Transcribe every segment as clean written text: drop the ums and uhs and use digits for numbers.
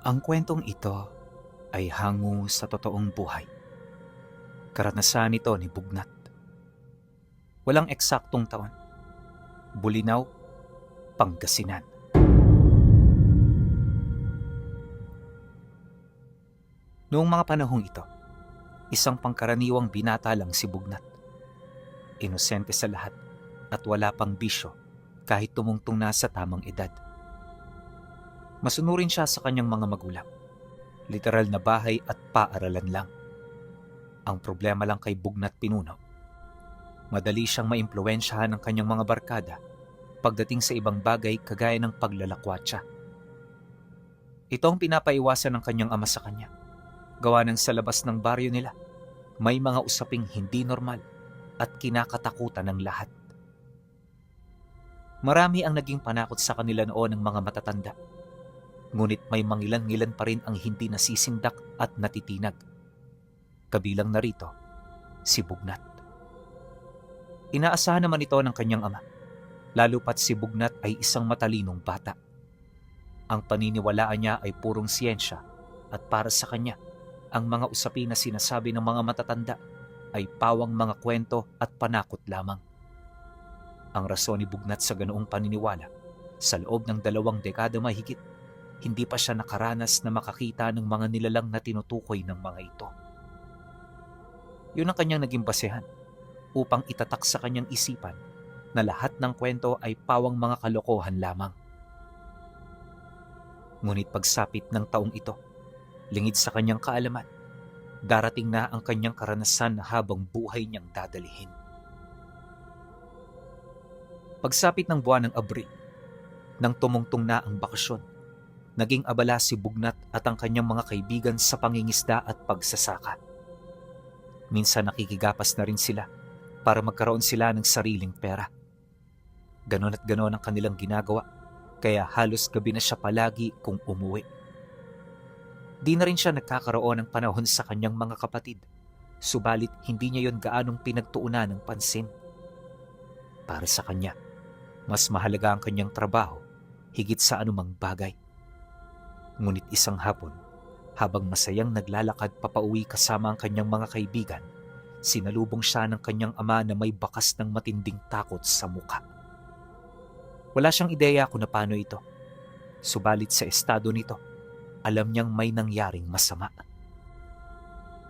Ang kwentong ito ay hango sa totoong buhay. Karanasan ito ni Bugnat. Walang eksaktong taon. Bulinaw, Pangasinan. Noong mga panahong ito, isang pangkaraniwang binata lang si Bugnat. Inosente sa lahat at wala pang bisyo kahit tumungtong na sa tamang edad. Masunurin siya sa kanyang mga magulang. Literal na bahay at paaralan lang. Ang problema lang kay Bugnat Pinuno, madali siyang maimpluwensyahan ng kanyang mga barkada pagdating sa ibang bagay kagaya ng paglalakwatsa. Ito ang pinapaiwasan ng kanyang ama sa kanya. Gawa ng sa labas ng baryo nila, may mga usaping hindi normal at kinakatakutan ng lahat. Marami ang naging panakot sa kanila noon ng mga matatanda. Ngunit may mangilan-ngilan pa rin ang hindi nasisindak at natitinag. Kabilang narito, si Bugnat. Inaasahan naman ito ng kanyang ama, lalo pat si Bugnat ay isang matalinong bata. Ang paniniwalaan niya ay purong siyensya at para sa kanya, ang mga usapin na sinasabi ng mga matatanda ay pawang mga kwento at panakot lamang. Ang rason ni Bugnat sa ganoong paniniwala, sa loob ng 2 dekada mahigit, hindi pa siya nakaranas na makakita ng mga nilalang na tinutukoy ng mga ito. Yun ang kanyang naging basehan upang itatak sa kanyang isipan na lahat ng kwento ay pawang mga kalokohan lamang. Ngunit pagsapit ng taong ito, lingid sa kanyang kaalaman, darating na ang kanyang karanasan na habang buhay niyang dadalihin. Pagsapit ng buwan ng Abril, nang tumungtong na ang bakasyon, naging abala si Bugnat at ang kanyang mga kaibigan sa pangingisda at pagsasaka. Minsan nakikigapas na rin sila para magkaroon sila ng sariling pera. Ganon at ganon ang kanilang ginagawa, kaya halos gabi na siya palagi kung umuwi. Di na rin siya nagkakaroon ng panahon sa kanyang mga kapatid, subalit hindi niya yon gaanong pinagtuunan ng pansin. Para sa kanya, mas mahalaga ang kanyang trabaho higit sa anumang bagay. Ngunit isang hapon, habang masayang naglalakad papauwi kasama ang kanyang mga kaibigan, sinalubong siya ng kanyang ama na may bakas ng matinding takot sa mukha. Wala siyang ideya kung paano ito, subalit sa estado nito, alam niyang may nangyaring masama.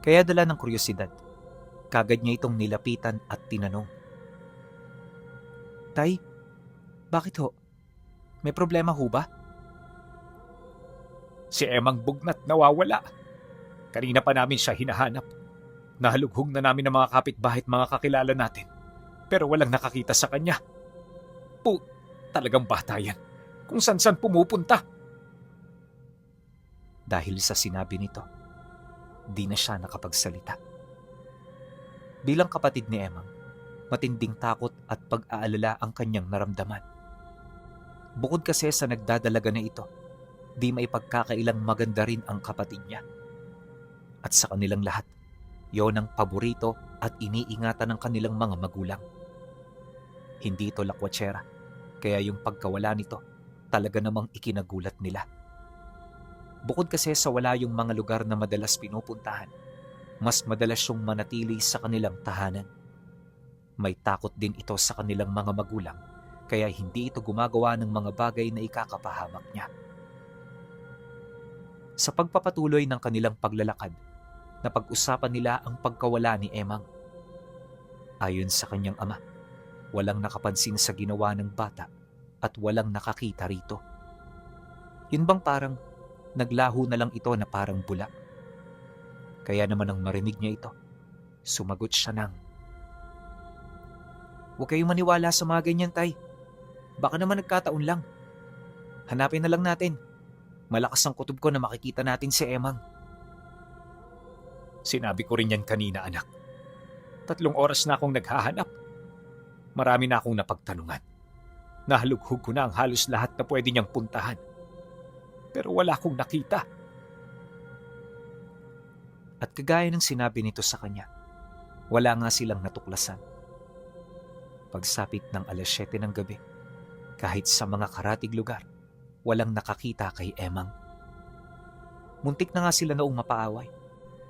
Kaya dala ng kuryosidad, kagad niya itong nilapitan at tinanong, "Tay, bakit ho? May problema ho ba?" Si Emang Bugnat nawawala. Kanina pa namin siya hinahanap. Nahalughog na namin ng mga kapitbahay at mga kakilala natin. Pero walang nakakita sa kanya. Talagang bata yan. Kung san-san pumupunta. Dahil sa sinabi nito, di na siya nakapagsalita. Bilang kapatid ni Emang, matinding takot at pag-aalala ang kanyang naramdaman. Bukod kasi sa nagdadalaga na ito, di may pagkakailang maganda rin ang kapatid niya. At sa kanilang lahat, yon ang paborito at iniingatan ng kanilang mga magulang. Hindi ito lakwatsera, kaya yung pagkawala nito talaga namang ikinagulat nila. Bukod kasi sa wala yung mga lugar na madalas pinupuntahan, mas madalas yung manatili sa kanilang tahanan. May takot din ito sa kanilang mga magulang, kaya hindi ito gumagawa ng mga bagay na ikakapahamak niya. Sa pagpapatuloy ng kanilang paglalakad, napag-usapan nila ang pagkawala ni Emang. Ayon sa kanyang ama, walang nakapansin sa ginawa ng bata at walang nakakita rito. Yun bang parang naglaho na lang ito na parang bula? Kaya naman nang marinig niya ito, sumagot siya ng, "Huwag kayong maniwala sa mga ganyan, tay. Baka naman nagkataon lang. Hanapin na lang natin. Malakas ang kutob ko na makikita natin si Emang." Sinabi ko rin yan kanina, anak. 3 oras na akong naghahanap. Marami na akong napagtanungan. Nahalughog ko na ang halos lahat na pwede niyang puntahan. Pero wala akong nakita. At kagaya ng sinabi nito sa kanya, wala nga silang natuklasan. Pagsapit ng 7:00 ng gabi, kahit sa mga karatig lugar, walang nakakita kay Emang. Muntik na nga sila noong mapaaway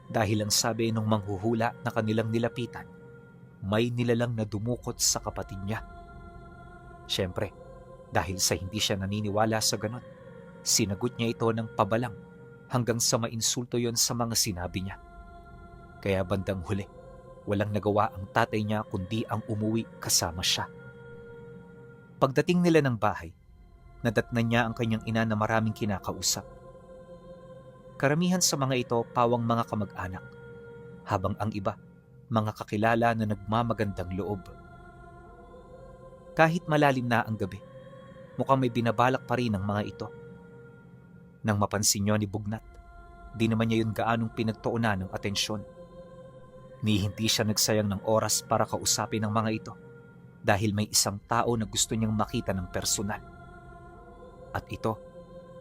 dahil ang sabi ng manghuhula na kanilang nilapitan, may nilalang na dumukot sa kapatid niya. Siyempre, dahil sa hindi siya naniniwala sa ganon, sinagot niya ito ng pabalang hanggang sa mainsulto yon sa mga sinabi niya. Kaya bandang huli, walang nagawa ang tatay niya kundi ang umuwi kasama siya. Pagdating nila ng bahay, nadatnan niya ang kanyang ina na maraming kinakausap. Karamihan sa mga ito pawang mga kamag-anak, habang ang iba, mga kakilala na nagmamagandang loob. Kahit malalim na ang gabi, mukhang may binabalak pa rin ang mga ito. Nang mapansin niyo ni Bugnat, di naman niya yun gaanong pinagtuunan ng atensyon. Ni hindi siya nagsayang ng oras para kausapin ang mga ito dahil may isang tao na gusto niyang makita ng personal. At ito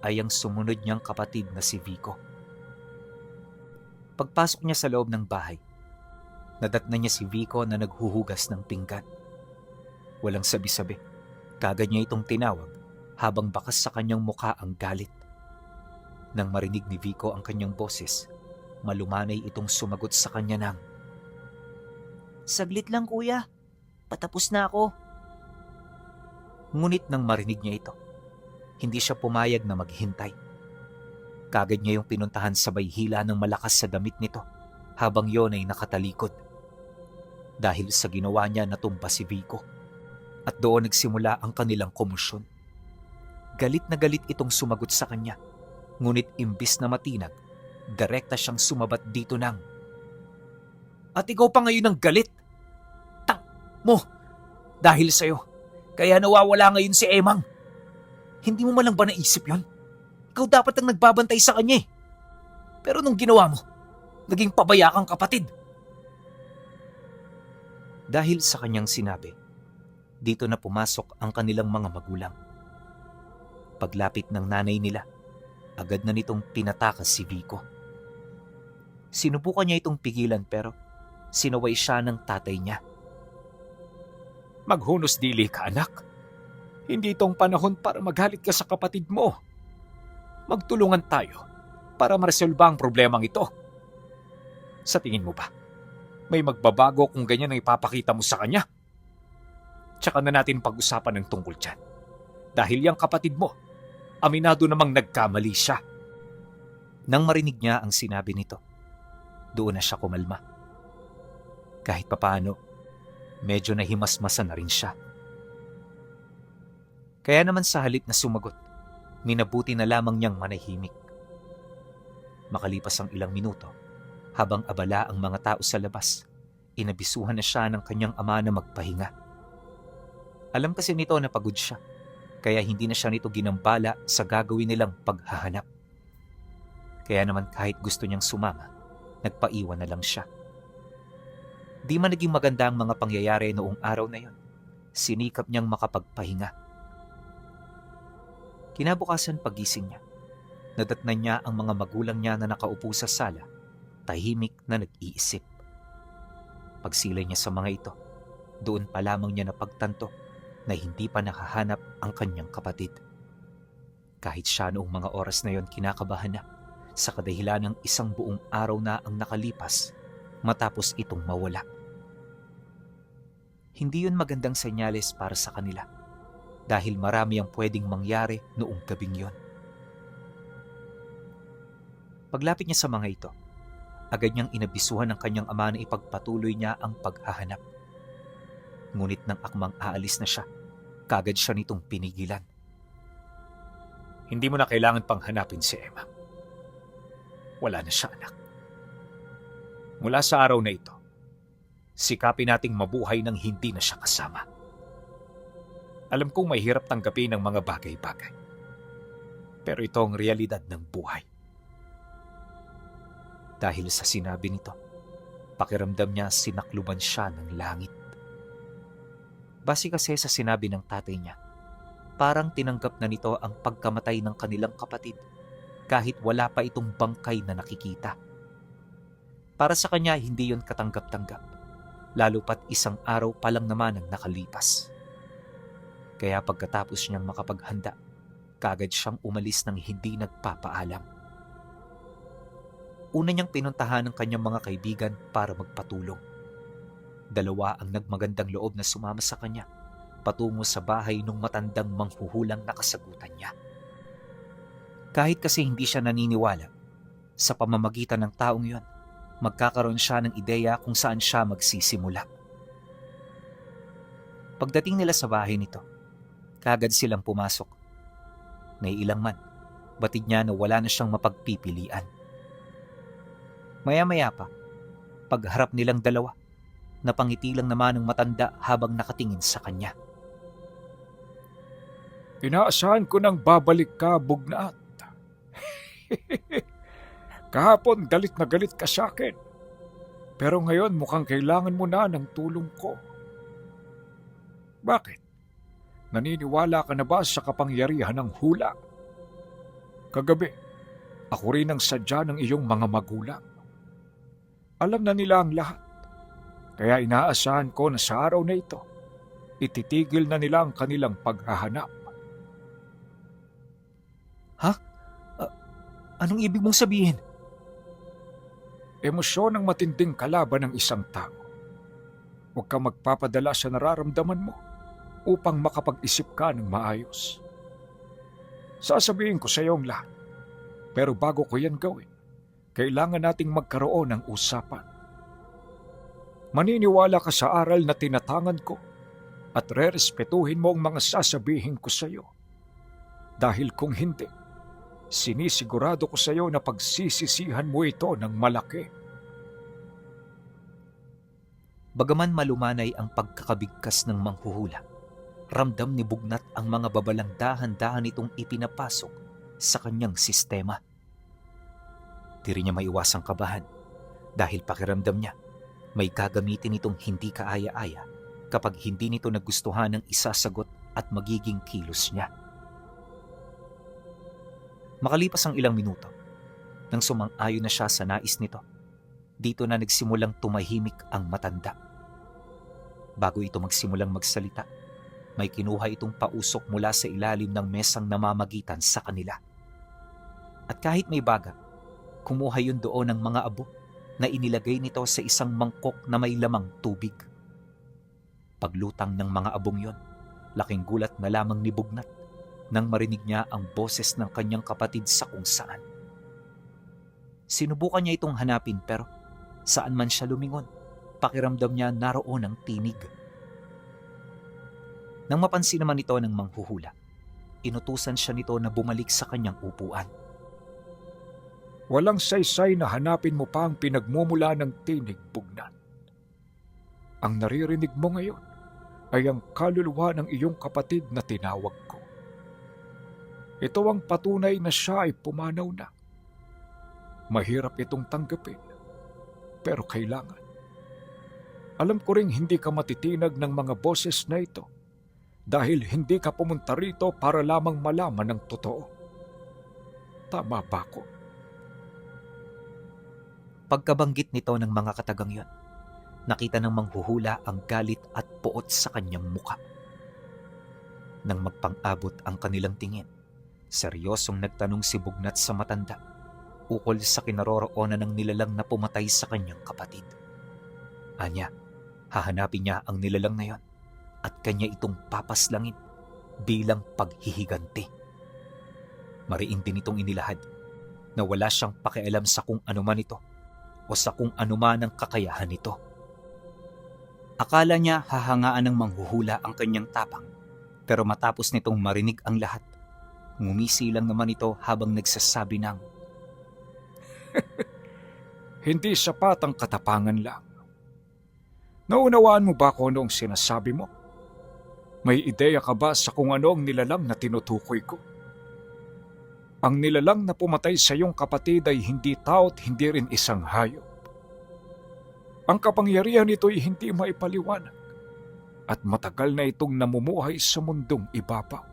ay ang sumunod niyang kapatid na si Vico. Pagpasok niya sa loob ng bahay, nadatnan niya si Vico na naghuhugas ng pinggan. Walang sabi-sabi, kagad niya itong tinawag habang bakas sa kanyang mukha ang galit. Nang marinig ni Vico ang kanyang boses, malumanay itong sumagot sa kanya ng, "Saglit lang kuya, patapos na ako." Ngunit nang marinig niya ito, hindi siya pumayag na maghintay. Kagad niya yung pinuntahan sa bayhila ng malakas sa damit nito habang yon ay nakatalikod. Dahil sa ginawa niya natumba si Vico at doon nagsimula ang kanilang komosyon. Galit na galit itong sumagot sa kanya, ngunit imbis na matinag, direkta siyang sumabat dito ng, "At ikaw pa ngayon ang galit? Tang mo! Dahil sa'yo, kaya nawawala ngayon si Emang. Hindi mo malang ba naisip yon? Ikaw dapat ang nagbabantay sa kanya eh. Pero nung ginawa mo, naging pabaya kang kapatid." Dahil sa kanyang sinabi, dito na pumasok ang kanilang mga magulang. Paglapit ng nanay nila, agad na nitong pinatakas si Vico. Sinubukan niya itong pigilan pero sinaway siya ng tatay niya. Maghunos dili ka, anak. Hindi itong panahon para magalit ka sa kapatid mo. Magtulungan tayo para maresolba ang problemang ito. Sa tingin mo ba, may magbabago kung ganyan ang ipapakita mo sa kanya? Tsaka na natin pag-usapan ng tungkol dyan. Dahil yung kapatid mo, aminado namang nagkamali siya. Nang marinig niya ang sinabi nito, doon na siya kumalma. Kahit papaano, medyo nahimasmasan na rin siya. Kaya naman sa halip na sumagot, minabuti na lamang niyang manahimik. Makalipas ang ilang minuto, habang abala ang mga tao sa labas, inabisuhan na siya ng kanyang ama na magpahinga. Alam kasi nito na pagod siya, kaya hindi na siya nito ginambala sa gagawin nilang paghahanap. Kaya naman kahit gusto niyang sumama, nagpaiwan na lang siya. Di man naging maganda ang mga pangyayari noong araw na yon, sinikap niyang makapagpahinga. Kinabukasan pagising niya, nadatnan niya ang mga magulang niya na nakaupo sa sala, tahimik na nag-iisip. Pagsilay niya sa mga ito, doon pa lamang niya napagtanto na hindi pa nakahanap ang kanyang kapatid. Kahit siya noong mga oras na yon kinakabahan na sa kadahilan ng isang buong araw na ang nakalipas matapos itong mawala. Hindi yun magandang senyales para sa kanila dahil marami ang pwedeng mangyari noong gabing yon. Paglapit niya sa mga ito, agad niyang inabisuhan ng kanyang ama na ipagpatuloy niya ang paghahanap. Ngunit nang akmang aalis na siya, kagad siya nitong pinigilan. Hindi mo na kailangan pang hanapin si Emma. Wala na siya, anak. Mula sa araw na ito, sikapin nating mabuhay nang hindi na siya kasama. Alam kong mahirap tanggapin ang mga bagay-bagay. Pero ito ang realidad ng buhay. Dahil sa sinabi nito, pakiramdam niya sinakluban siya ng langit. Base kasi sa sinabi ng tatay niya, parang tinanggap na nito ang pagkamatay ng kanilang kapatid kahit wala pa itong bangkay na nakikita. Para sa kanya, hindi yon katanggap-tanggap, lalo pat isang araw pa lang naman ang nakalipas. Kaya pagkatapos niyang makapaghanda, kagad siyang umalis ng hindi nagpapaalam. Una niyang pinuntahan ng kanyang mga kaibigan para magpatulong. Dalawa ang nagmagandang loob na sumama sa kanya patungo sa bahay ng matandang manghuhulang nakasagutan niya. Kahit kasi hindi siya naniniwala, sa pamamagitan ng taong yon, magkakaroon siya ng ideya kung saan siya magsisimula. Pagdating nila sa bahay nito, kaagad silang pumasok. Naiilang man, batid niya na wala na siyang mapagpipilian. Maya-maya pa, pagharap nilang dalawa, napangiti lang naman ng matanda habang nakatingin sa kanya. Inaasahan ko nang babalik ka, Bugnat. Kahapon galit na galit ka sa akin. Pero ngayon mukhang kailangan mo na ng tulong ko. Bakit? Naniniwala ka na ba sa kapangyarihan ng hula? Kagabi, ako rin ang sadya ng iyong mga magulang. Alam na nila ang lahat. Kaya inaasahan ko na sa araw na ito, ititigil na nila ang kanilang paghahanap. Anong ibig mong sabihin? Emosyon ang matinding kalaban ng isang tao. Huwag kang magpapadala sa nararamdaman mo upang makapag-isip ka ng maayos. Sasabihin ko sa iyo ang lahat. Pero bago ko yan gawin, kailangan nating magkaroon ng usapan. Maniniwala ka sa aral na tinatangan ko at rerespetuhin mo ang mga sasabihin ko sa iyo. Dahil kung hindi, sinisigurado ko sa iyo na pagsisisihan mo ito ng malaki. Bagaman malumanay ang pagkakabigkas ng manghuhula, ramdam ni Bugnat ang mga babalang dahan-dahan itong ipinapasok sa kanyang sistema. Di rin niya maiwasang kabahan dahil pakiramdam niya may gagamitin itong hindi kaaya-aya kapag hindi nito nagustuhan ng isasagot at magiging kilos niya. Makalipas ang ilang minuto, nang sumang-ayon na siya sa nais nito, dito na nagsimulang tumahimik ang matanda. Bago ito magsimulang magsalita, may kinuha itong pausok mula sa ilalim ng mesang namamagitan sa kanila. At kahit may baga, kumuha yun doon ng mga abo na inilagay nito sa isang mangkok na may lamang tubig. Paglutang ng mga abong yon, laking gulat na lamang ni Bugnat nang marinig niya ang boses ng kanyang kapatid sa kung saan. Sinubukan niya itong hanapin pero saan man siya lumingon, pakiramdam niya naroon ang tinig. Nang mapansin naman ito ng manghuhula, inutusan siya nito na bumalik sa kanyang upuan. Walang saysay na hanapin mo pa ang pinagmumula ng tinig, Bugnat. Ang naririnig mo ngayon ay ang kaluluwa ng iyong kapatid na tinawag ko. Ito ang patunay na siya ay pumanaw na. Mahirap itong tanggapin, pero kailangan. Alam ko ring hindi ka matitinag ng mga boses na ito dahil hindi ka pumunta rito para lamang malaman ng totoo. Tama ba ako? Pagkabanggit nito ng mga katagang yon, nakita ng manghuhula ang galit at puot sa kanyang muka. Nang magpang-abot ang kanilang tingin, seryosong nagtanong si Bugnat sa matanda ukol sa kinaroroonan ng nilalang na pumatay sa kanyang kapatid. Anya, hahanapin niya ang nilalang na yon at kanya itong papaslangin bilang paghihiganti. Mariin din itong inilahad na wala siyang pakialam sa kung ano man ito o sa kung ano man ang kakayahan nito. Akala niya hahangaan ng manghuhula ang kanyang tapang, pero matapos nitong marinig ang lahat, ngumisi lang naman ito habang nagsasabi ng, Hindi sapat ang katapangan lang. Naunawaan mo ba ko noong sinasabi mo? May ideya ka ba sa kung ano ang nilalang na tinutukoy ko? Ang nilalang na pumatay sa iyong kapatid ay hindi tao at hindi rin isang hayop. Ang kapangyarihan nito ay hindi maipaliwanag at matagal na itong namumuhay sa mundong ibabaw.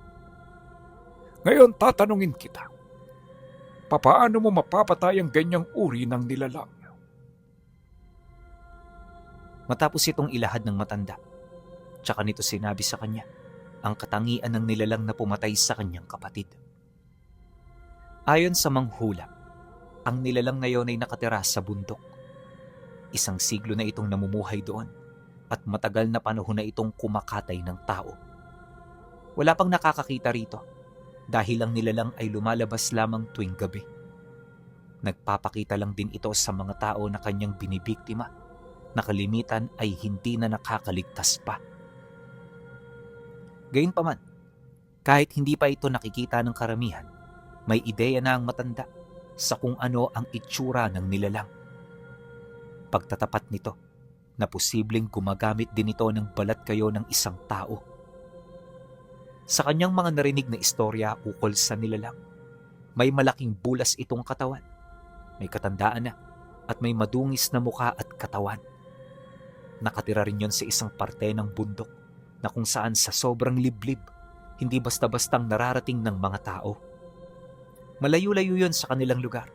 Ngayon tatanungin kita, papaano mo mapapatay ang ganyang uri ng nilalang? matapos itong ilahad ng matanda, tsaka nito sinabi sa kanya ang katangian ng nilalang na pumatay sa kanyang kapatid. Ayon sa manghula, Ang nilalang na yon ay nakatira sa bundok. Isang siglo na itong namumuhay doon at matagal na panahon na itong kumakatay ng tao. Wala pang nakakakita rito dahil ang nilalang ay lumalabas lamang tuwing gabi. Nagpapakita lang din ito sa mga tao na kanyang binibiktima na kalimitan ay hindi na nakakaligtas pa. Gayunpaman, kahit hindi pa ito nakikita ng karamihan, may ideya na ang matanda sa kung ano ang itsura ng nilalang. Pagtatapat nito na posibleng gumagamit din ito ng balat kayo ng isang tao. Sa kanyang mga narinig na istorya ukol sa nilalang, may malaking bulas itong katawan, may katandaan na at may madungis na mukha at katawan. Nakatira rin yon sa isang parte ng bundok na kung saan sa sobrang liblib, hindi basta-bastang nararating ng mga tao. Malayo-layo yon sa kanilang lugar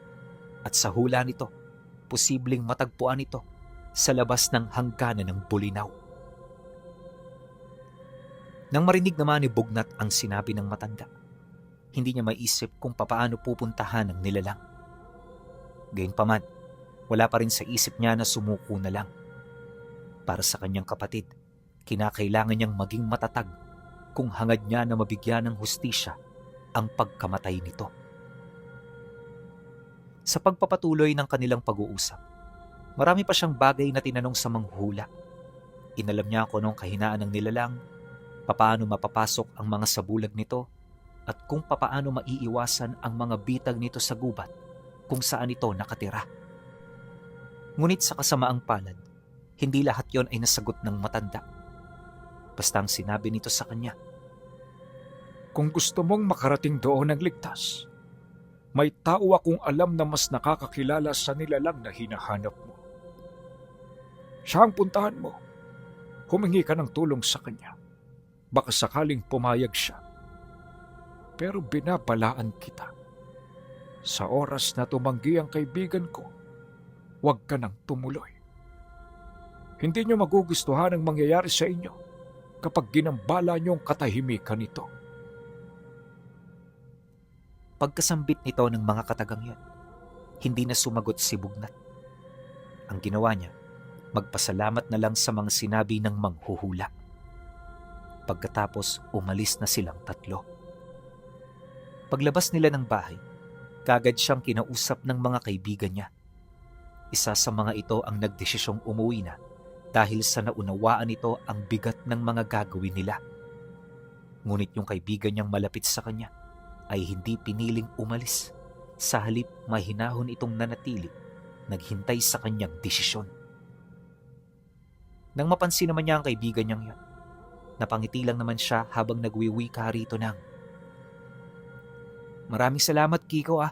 at sa hula nito, posibleng matagpuan ito sa labas ng hangganan ng Bulinaw. Nang marinig naman ni Bugnat ang sinabi ng matanda, hindi niya maisip kung papaano pupuntahan ang nilalang. Gayunpaman, wala pa rin sa isip niya na sumuko na lang. Para sa kanyang kapatid, kinakailangan niyang maging matatag kung hangad niya na mabigyan ng hustisya ang pagkamatay nito. Sa pagpapatuloy ng kanilang pag-uusap, marami pa siyang bagay na tinanong sa manghuhula. Inalam niya kung anong kahinaan ng nilalang, papaano mapapasok ang mga sabulag nito, at kung papaano maiiwasan ang mga bitag nito sa gubat kung saan ito nakatira. Ngunit sa kasamaang palad, hindi lahat yon ay nasagot ng matanda. Basta ang sinabi nito sa kanya, Kung gusto mong makarating doon ng ligtas, may tao akong alam na mas nakakakilala sa nilalang na hinahanap mo. Siya ang puntahan mo. Humingi ka ng tulong sa kanya. Baka sakaling pumayag siya. Pero binabalaan kita. Sa oras na tumanggi ang kaibigan ko, huwag ka nang tumuloy. Hindi niyo magugustuhan ang mangyayari sa inyo kapag ginambala niyo ang katahimikan nito. Pagkasambit nito ng mga katagang yon, hindi na sumagot si Bugnat. Ang ginawa niya, magpasalamat na lang sa mga sinabi ng manghuhula. Pagkatapos, umalis na silang tatlo. Paglabas nila ng bahay, kagad siyang kinausap ng mga kaibigan niya. Isa sa mga ito ang nagdesisyong umuwi na dahil sa naunawaan nito ang bigat ng mga gagawin nila. Ngunit yung kaibigan niyang malapit sa kanya ay hindi piniling umalis. Sa halip, mahinahon itong nanatili, naghintay sa kanyang desisyon. Nang mapansin naman niya ang kaibigan niyang yun, napangiti lang naman siya habang nagwiwika rito ng, "Maraming salamat, Kiko .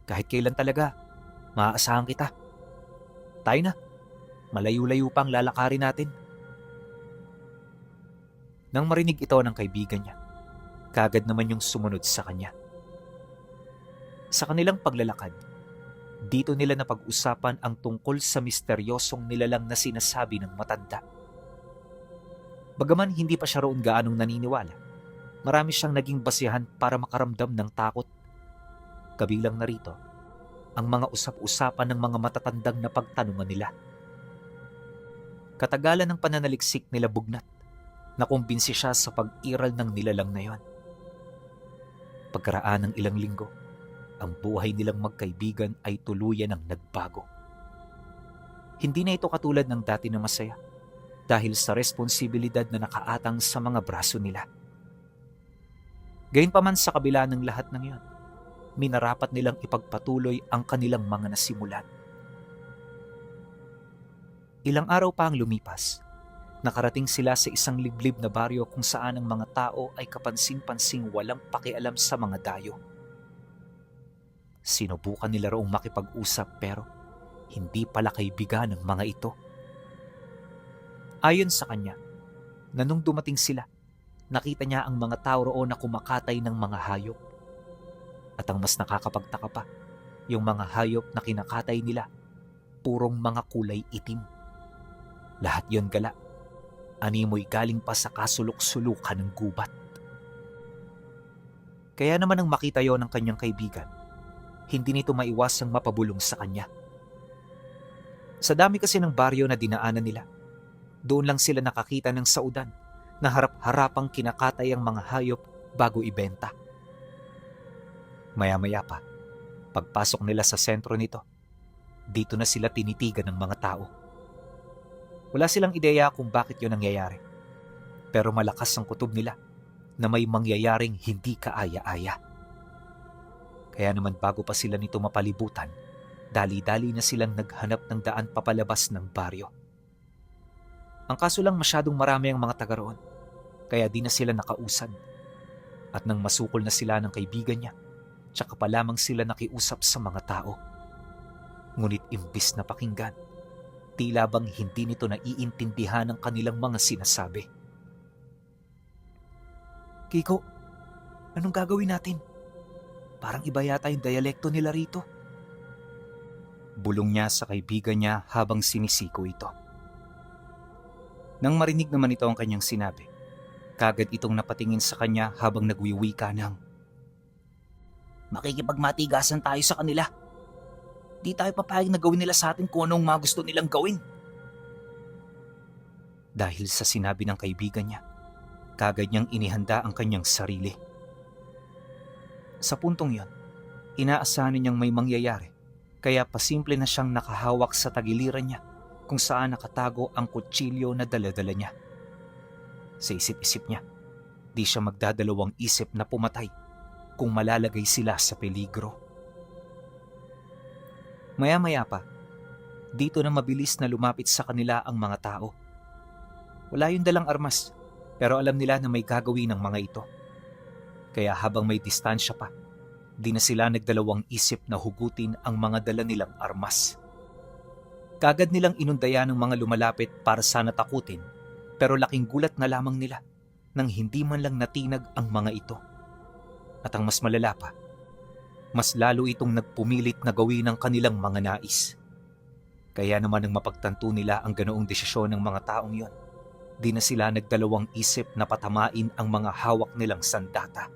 Kahit kailan talaga, maaasahan kita. Tayo na, malayo-layo pang lalakarin natin." Nang marinig ito ng kaibigan niya, kagad naman yung sumunod sa kanya. Sa kanilang paglalakad, dito nila napag-usapan ang tungkol sa misteryosong nilalang na sinasabi ng matanda. Bagaman hindi pa siya roon gaanong naniniwala, marami siyang naging basihan para makaramdam ng takot. Kabilang na rito ang mga usap-usapan ng mga matatandang na pagtanungan nila. Katagalan ng pananaliksik nila Bugnat, nakumbinsi siya sa pag-iral ng nilalang na yon. Pagkaraan ng ilang linggo, ang buhay nilang magkaibigan ay tuluyan ng nagbago. Hindi na ito katulad ng dati na masaya dahil sa responsibilidad na nakaatang sa mga braso nila. Gayunpaman sa kabila ng lahat ng iyon, minarapat nilang ipagpatuloy ang kanilang mga nasimulan. Ilang araw pa ang lumipas, nakarating sila sa isang liblib na baryo kung saan ang mga tao ay kapansin-pansing walang pakialam sa mga dayo. Sinubukan nila roong makipag-usap pero hindi pala kaibigan ng mga ito. Ayon sa kanya, na nung dumating sila, nakita niya ang mga tao roon na kumakatay ng mga hayop. At ang mas nakakapagtaka pa, yung mga hayop na kinakatay nila, purong mga kulay itim. Lahat yon gala. Animoy galing pa sa kasulok-sulukan ng gubat. Kaya naman nang makita yon ng kanyang kaibigan, hindi nito maiwasang mapabulong sa kanya. Sa dami kasi ng baryo na dinaanan nila, doon lang sila nakakita ng saudan na harap-harapang kinakatay ang mga hayop bago ibenta. Maya-maya pa, pagpasok nila sa sentro nito, dito na sila tinitigan ng mga tao. Wala silang ideya kung bakit yun nangyayari, pero malakas ang kutob nila na may mangyayaring hindi kaaya-aya. Kaya naman bago pa sila nito mapalibutan, dali-dali na silang naghanap ng daan papalabas ng baryo. Ang kaso lang masyadong marami ang mga taga roon, kaya di na sila nakausad. At nang masukol na sila ng kaibigan niya, tsaka pa lamang sila nakiusap sa mga tao. Ngunit imbis na pakinggan, tila bang hindi nito naiintindihan ang kanilang mga sinasabi. Kiko, anong gagawin natin? Parang iba yata yung dialekto nila rito. Bulong niya sa kaibigan niya habang sinisiko ito. Nang marinig naman ito ang kanyang sinabi, kagad itong napatingin sa kanya habang nagwiwika ng, Makikipagmatigasan tayo sa kanila. Di tayo papayag na gawin nila sa atin kung anong mga gusto nilang gawin. Dahil sa sinabi ng kaibigan niya, kagad niyang inihanda ang kanyang sarili. Sa puntong yon, inaasahan niyang may mangyayari, kaya pasimple na siyang nakahawak sa tagiliran niya kung saan nakatago ang kutsilyo na dala-dala niya. Sa isip-isip niya, di siya magdadalawang isip na pumatay kung malalagay sila sa peligro. Maya-maya pa, dito na mabilis na lumapit sa kanila ang mga tao. Wala yung dalang armas, pero alam nila na may gagawin ng mga ito. Kaya habang may distansya pa, di na sila nagdalawang isip na hugutin ang mga dala nilang armas. Kagad nilang inundayan ng mga lumalapit para sana takutin, pero laking gulat na lamang nila nang hindi man lang natinag ang mga ito. At ang mas malala pa, mas lalo itong nagpumilit na gawin ang kanilang mga nais. Kaya naman nang mapagtanto nila ang ganoong desisyon ng mga taong yon, di na sila nagdalawang isip na patamain ang mga hawak nilang sandata.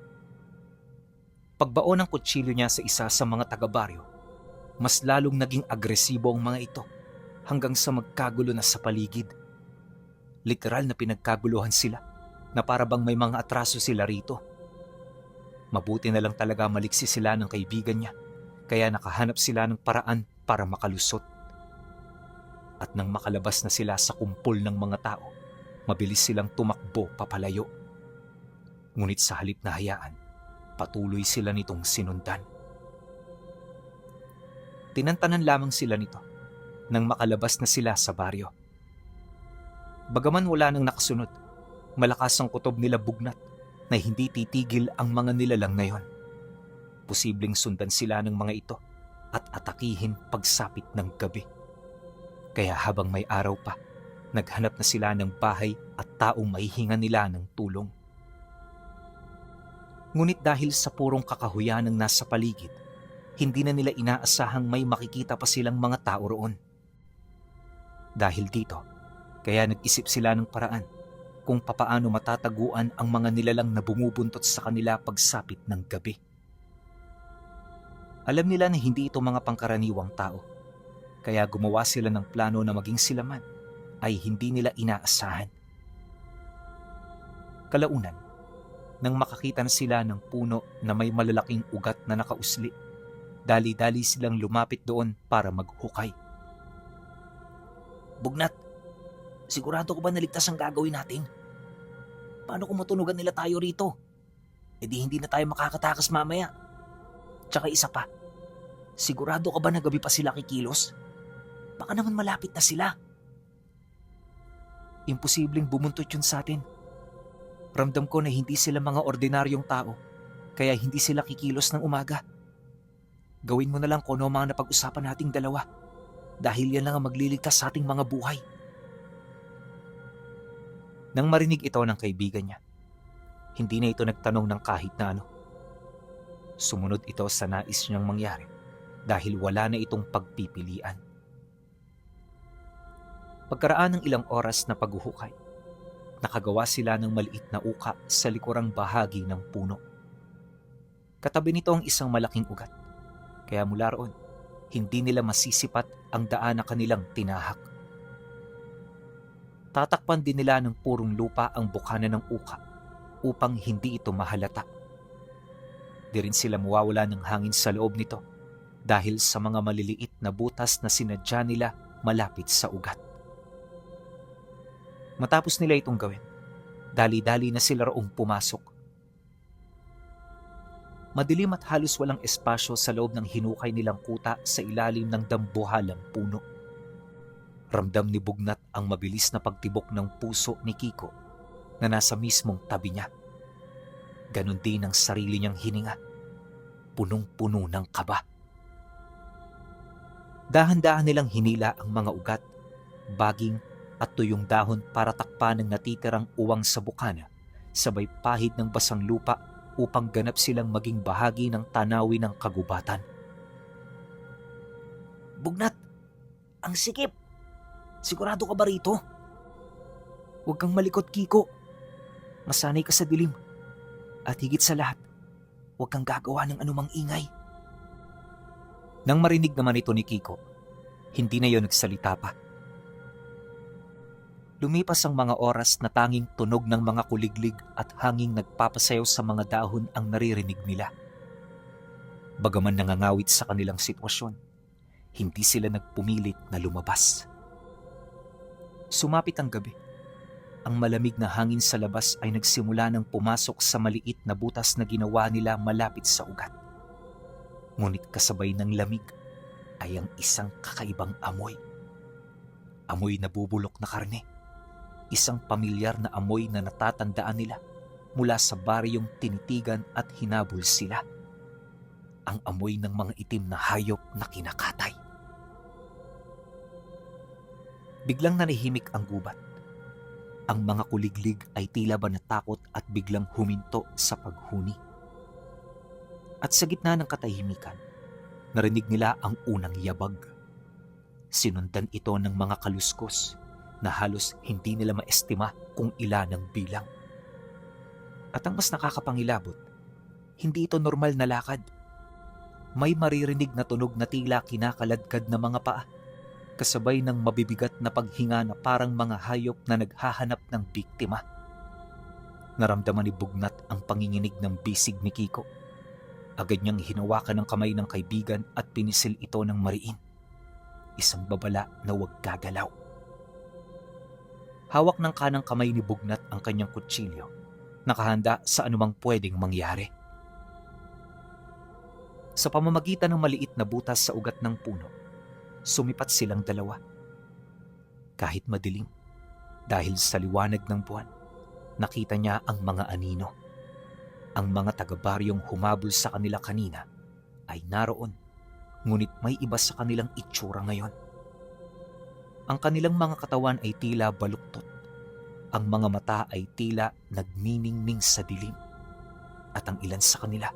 Pagbaon ng kutsilyo niya sa isa sa mga taga-baryo, mas lalong naging agresibo ang mga ito hanggang sa magkagulo na sa paligid. Literal na pinagkaguluhan sila na para bang may mga atraso sila rito. Mabuti na lang talaga maliksi sila ng kaibigan niya, kaya nakahanap sila ng paraan para makalusot. At nang makalabas na sila sa kumpol ng mga tao, mabilis silang tumakbo papalayo. Ngunit sa halip na hayaan, patuloy sila nitong sinundan. Tinantanan lamang sila nito nang makalabas na sila sa baryo. Bagaman wala nang nakasunod, malakas ang kutob nila Bugnat na hindi titigil ang mga nilalang na yon. Posibleng sundan sila ng mga ito at atakihin pagsapit ng gabi. Kaya habang may araw pa, naghanap na sila ng bahay at taong maihinga nila ng tulong. Ngunit dahil sa purong kakahuyan ng nasa paligid, hindi na nila inaasahang may makikita pa silang mga tao roon. Dahil dito, kaya nag-isip sila ng paraan kung papaano matataguan ang mga nilalang na bumubuntot sa kanila pagsapit ng gabi. Alam nila na hindi ito mga pangkaraniwang tao, kaya gumawa sila ng plano na maging sila man ay hindi nila inaasahan. Kalaunan, nang makakita na sila ng puno na may malalaking ugat na nakausli, dali-dali silang lumapit doon para maghukay. Bugnat, sigurado ko ba naligtas ang gagawin natin? Paano kung matunugan nila tayo rito? E di hindi na tayo makakatakas mamaya. Tsaka isa pa, sigurado ka ba na gabi pa sila kikilos? Baka naman malapit na sila. Imposibleng bumuntot yun sa atin. Ramdam ko na hindi sila mga ordinaryong tao, kaya hindi sila kikilos ng umaga. Gawin mo na lang kung ano mga napag-usapan nating dalawa, dahil yan lang ang magliligtas sa ating mga buhay. Nang marinig ito ng kaibigan niya, hindi na ito nagtanong ng kahit na ano. Sumunod ito sa nais niyang mangyari dahil wala na itong pagpipilian. Pagkaraan ng ilang oras na paghuhukay, nakagawa sila ng maliit na uka sa likurang bahagi ng puno. Katabi nito ang isang malaking ugat, Kaya mula roon, hindi nila masisipat ang daan na kanilang tinahak. Tatakpan din nila ng purong lupa ang bukana ng uka upang hindi ito mahalata. Di rin sila mawawala ng hangin sa loob nito dahil sa mga maliliit na butas na sinadya nila malapit sa ugat. Matapos nila itong gawin, dali-dali na sila roong pumasok. Madilim at halos walang espasyo sa loob ng hinukay nilang kuta sa ilalim ng dambuhalang puno. Ramdam ni Bugnat ang mabilis na pagtibok ng puso ni Kiko na nasa mismong tabi niya. Ganon din ang sarili niyang hininga, punong-puno ng kaba. Dahan-dahan nilang hinila ang mga ugat, baging at tuyong dahon para takpan ng natitirang uwang sa bukana, sabay pahid ng basang lupa upang ganap silang maging bahagi ng tanawin ng kagubatan. Bugnat, ang sikip! Sigurado ka ba rito? Huwag kang malikot, Kiko. Masanay ka sa dilim. At higit sa lahat, huwag kang gagawa ng anumang ingay. Nang marinig naman ito ni Kiko, hindi na yon nagsalita pa. Lumipas ang mga oras na tanging tunog ng mga kuliglig at hanging nagpapasayaw sa mga dahon ang naririnig nila. Bagaman nangangawit sa kanilang sitwasyon, hindi sila nagpumilit na lumabas. Sumapit ang gabi. Ang malamig na hangin sa labas ay nagsimula ng pumasok sa maliit na butas na ginawa nila malapit sa ugat. Ngunit kasabay ng lamig ay ang isang kakaibang amoy. Amoy na bubulok na karne. Isang pamilyar na amoy na natatandaan nila mula sa baryong tinitigan at hinabol sila. Ang amoy ng mga itim na hayop na kinakatay. Biglang nanahimik ang gubat. Ang mga kuliglig ay tila ba natakot at biglang huminto sa paghuni. At sa gitna ng katahimikan, narinig nila ang unang yabag. Sinundan ito ng mga kaluskos na halos hindi nila maestima kung ilan ang bilang. At ang mas nakakapangilabot, hindi ito normal na lakad. May maririnig na tunog na tila kinakaladkad na mga paa, kasabay ng mabibigat na paghinga na parang mga hayop na naghahanap ng biktima. Naramdaman ni Bugnat ang panginginig ng bisig ni Kiko. Agad niyang hinawakan ng kamay ng kaibigan at pinisil ito ng mariin. Isang babala na huwag gagalaw. Hawak ng kanang kamay ni Bugnat ang kanyang kutsilyo, nakahanda sa anumang pwedeng mangyari. Sa pamamagitan ng maliit na butas sa ugat ng puno, sumipat silang dalawa. Kahit madilim, dahil sa liwanag ng buwan, nakita niya ang mga anino. Ang mga taga-baryong humabol sa kanila kanina ay naroon, ngunit may iba sa kanilang itsura ngayon. Ang kanilang mga katawan ay tila baluktot. Ang mga mata ay tila nagniningning sa dilim. At ang ilan sa kanila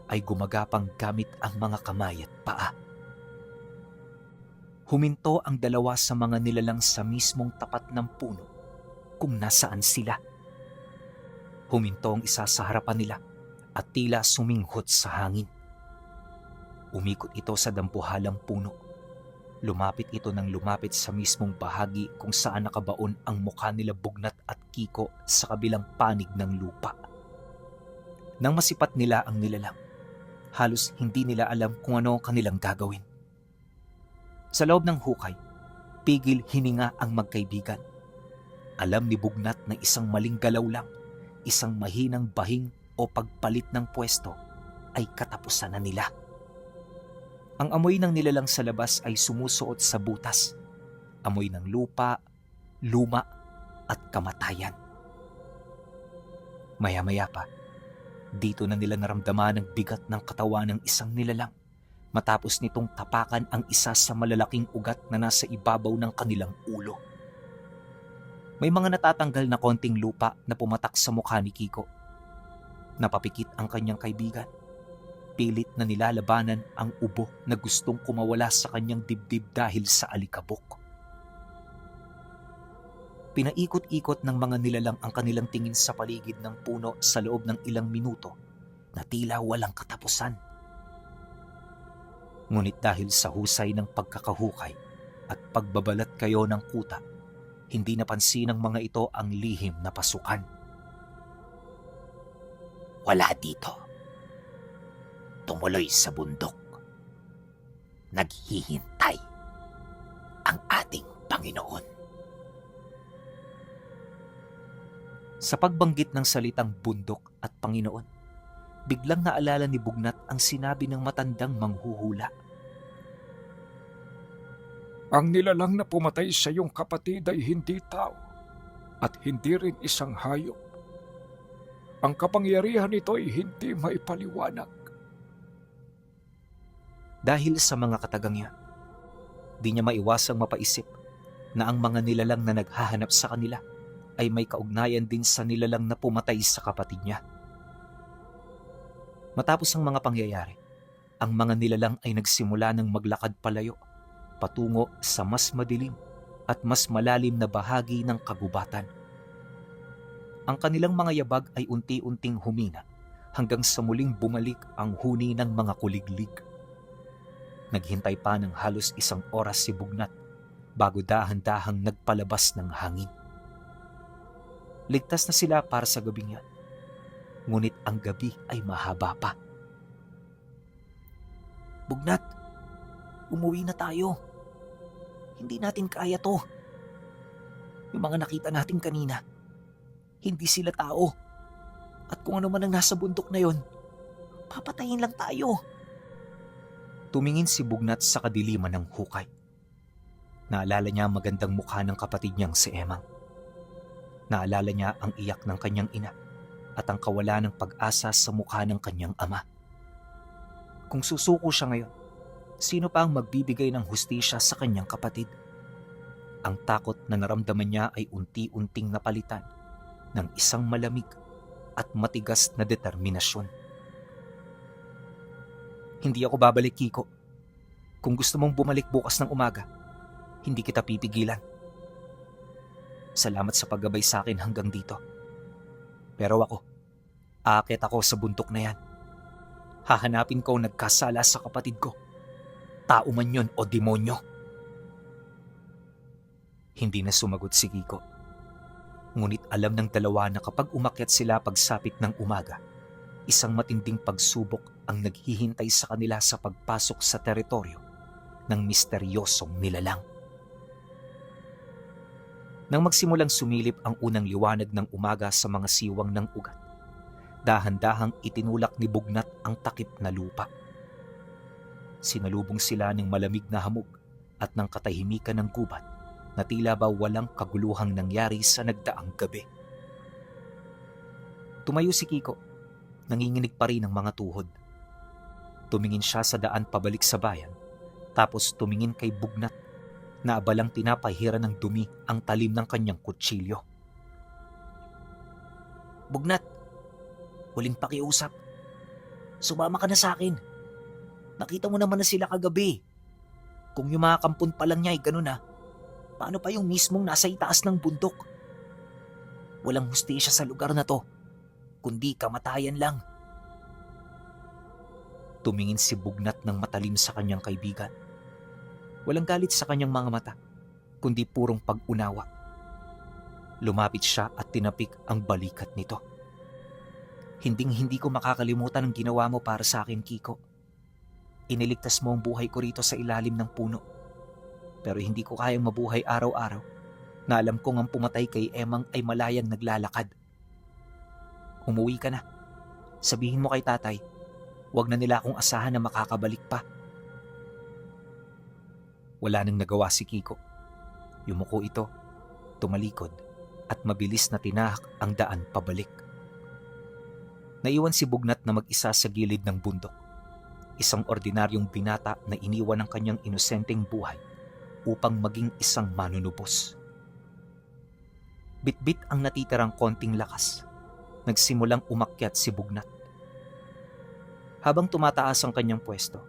ay gumagapang gamit ang mga kamay at paa. Huminto ang dalawa sa mga nilalang sa mismong tapat ng puno kung nasaan sila. Huminto ang isa sa harapan nila at tila suminghot sa hangin. Umikot ito sa dampuhalang puno. Lumapit ito ng lumapit sa mismong bahagi kung saan nakabaon ang mukha nila Bugnat at Kiko sa kabilang panig ng lupa. Nang masipat nila ang nilalang, halos hindi nila alam kung ano ang kanilang gagawin. Sa loob ng hukay, pigil hininga ang magkaibigan. Alam ni Bugnat na isang maling galaw lang, isang mahinang bahing o pagpalit ng pwesto ay katapusan na nila. Ang amoy ng nilalang sa labas ay sumusuot sa butas. Amoy ng lupa, luma at kamatayan. Maya-maya pa, dito na nila naramdaman ang bigat ng katawan ng isang nilalang matapos nitong tapakan ang isa sa malalaking ugat na nasa ibabaw ng kanilang ulo. May mga natatanggal na konting lupa na pumatak sa mukha ni Kiko. Napapikit ang kanyang kaibigan. Pilit na nilalabanan ang ubo na gustong kumawala sa kanyang dibdib dahil sa alikabok. Pinaikot-ikot ng mga nilalang ang kanilang tingin sa paligid ng puno sa loob ng ilang minuto na tila walang katapusan. Ngunit dahil sa husay ng pagkakahukay at pagbabalat kayo ng kuta, hindi napansin ng mga ito ang lihim na pasukan. Wala dito. Tumuloy sa bundok. Naghihintay ang ating Panginoon. Sa pagbanggit ng salitang bundok at Panginoon, biglang naalala ni Bugnat ang sinabi ng matandang manghuhula. Ang nilalang na pumatay sa iyong kapatid ay hindi tao at hindi rin isang hayop. Ang kapangyarihan nito ay hindi maipaliwanag. Dahil sa mga katagang yan, di niya maiwasang mapaisip na ang mga nilalang na naghahanap sa kanila ay may kaugnayan din sa nilalang na pumatay sa kapatid niya. Matapos ang mga pangyayari, ang mga nilalang ay nagsimula ng maglakad palayo patungo sa mas madilim at mas malalim na bahagi ng kagubatan. Ang kanilang mga yabag ay unti-unting humina hanggang sa muling bumalik ang huni ng mga kuliglig. Naghintay pa ng halos 1 oras si Bugnat bago dahan-dahang nagpalabas ng hangin. Ligtas na sila para sa gabing yan, ngunit ang gabi ay mahaba pa. Bugnat, umuwi na tayo. Hindi natin kaya to. Yung mga nakita natin kanina, hindi sila tao. At kung ano man ang nasa bundok na yon, papatayin lang tayo. Tumingin si Bugnat sa kadiliman ng hukay. Naalala niya ang magandang mukha ng kapatid niyang si Emang. Naalala niya ang iyak ng kanyang ina at ang kawalan ng pag-asa sa mukha ng kanyang ama. Kung susuko siya ngayon, sino pa ang magbibigay ng hustisya sa kanyang kapatid? Ang takot na naramdaman niya ay unti-unting napalitan ng isang malamig at matigas na determinasyon. Hindi ako babalik, Kiko. Kung gusto mong bumalik bukas ng umaga, hindi kita pipigilan. Salamat sa paggabay sa akin hanggang dito. Pero ako, aakyat ako sa bundok na yan. Hahanapin ko ang nagkasala sa kapatid ko. Tao man yun o demonyo. Hindi na sumagot si Kiko. Ngunit alam ng dalawa na kapag umakyat sila pagsapit ng umaga, isang matinding pagsubok ang naghihintay sa kanila sa pagpasok sa teritoryo ng misteryosong nilalang. Nang magsimulang sumilip ang unang liwanag ng umaga sa mga siwang ng ugat, dahan-dahang itinulak ni Bugnat ang takip na lupa. Sinalubong sila ng malamig na hamog at ng katahimikan ng gubat na tila ba walang kaguluhang nangyari sa nagdaang gabi. Tumayo si Kiko, nanginginig pa rin ang mga tuhod. Tumingin siya sa daan pabalik sa bayan, tapos tumingin kay Bugnat na abalang pinapahiran ng dumi ang talim ng kanyang kutsilyo. Bugnat, huling pakiusap. Sumama ka na sa akin. Nakita mo naman na sila kagabi. Kung yung mga kampon pa lang niya ay ganun na, paano pa yung mismong nasa itaas ng bundok? Walang hustisya sa lugar na to, kundi kamatayan lang. Tumingin si Bugnat ng matalim sa kanyang kaibigan. Walang galit sa kanyang mga mata, kundi purong pag-unawa. Lumapit siya at tinapik ang balikat nito. Hinding-hindi ko makakalimutan ang ginawa mo para sa akin, Kiko. Iniligtas mo ang buhay ko rito sa ilalim ng puno. Pero hindi ko kayang mabuhay araw-araw na alam kong ang pumatay kay Emang ay malayang naglalakad. Umuwi ka na. Sabihin mo kay tatay, huwag na nila akong asahan na makakabalik pa. Wala nang nagawa si Kiko. Yumuko ito, tumalikod, at mabilis na tinahak ang daan pabalik. Naiwan si Bugnat na mag-isa sa gilid ng bundok. Isang ordinaryong binata na iniwan ng kanyang inosenteng buhay upang maging isang manunubos. Bitbit ang natitirang konting lakas. Nagsimulang umakyat si Bugnat. Habang tumataas ang kanyang pwesto,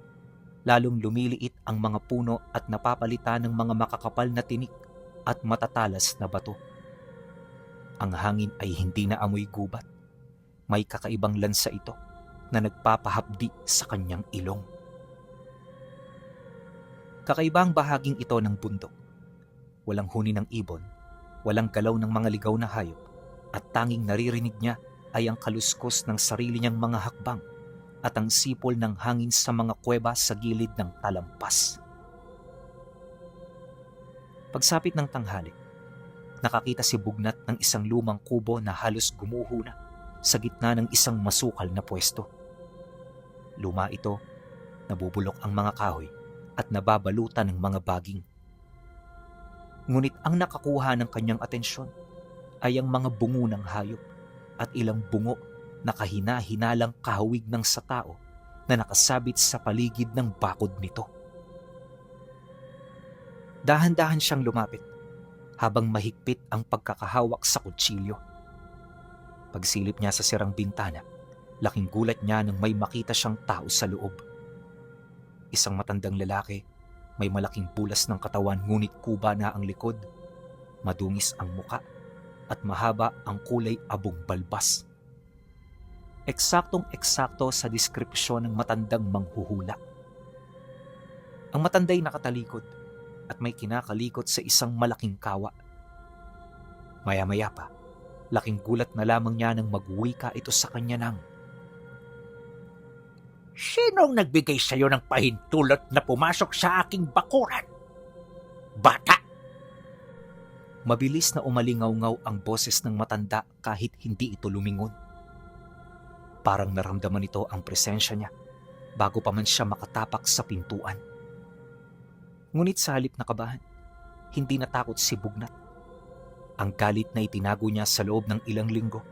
lalong lumiliit ang mga puno at napapalitan ng mga makakapal na tinik at matatalas na bato. Ang hangin ay hindi na amoy gubat. May kakaibang lansa ito na nagpapahapdi sa kanyang ilong. Kakaiba ang bahaging ito ng bundok. Walang huni ng ibon, walang galaw ng mga ligaw na hayop, at tanging naririnig niya ay ang kaluskos ng sarili niyang mga hakbang at ang sipol ng hangin sa mga kuweba sa gilid ng talampas. Pagsapit ng tanghali, nakakita si Bugnat ng isang lumang kubo na halos gumuho na sa gitna ng isang masukal na pwesto. Luma ito, nabubulok ang mga kahoy at nababalutan ng mga baging. Ngunit ang nakakuha ng kanyang atensyon ay ang mga bungo ng hayop at ilang bungo na kahina-hinalang kahawig ng sa tao na nakasabit sa paligid ng bakod nito. Dahan-dahan siyang lumapit habang mahigpit ang pagkakahawak sa kutsilyo. Pagsilip niya sa sirang bintana, laking gulat niya nang may makita siyang tao sa loob. Isang matandang lalaki, may malaking bulas ng katawan ngunit kuba na ang likod, madungis ang muka at mahaba ang kulay abong balbas. Eksaktong-eksakto sa deskripsyon ng matandang manghuhula. Ang matanda'y nakatalikod at may kinakalikot sa isang malaking kawa. Maya-maya pa, laking gulat na lamang niya nang magwika ito sa kanya ng, Sinong nagbigay sa'yo ng pahintulot na pumasok sa aking bakuran? Bata! Mabilis na umalingaw-ngaw ang boses ng matanda kahit hindi ito lumingon. Parang naramdaman ito ang presensya niya bago pa man siya makatapak sa pintuan. Ngunit sa halip na kabahan, hindi natakot si Bugnat. Ang galit na itinago niya sa loob ng ilang linggo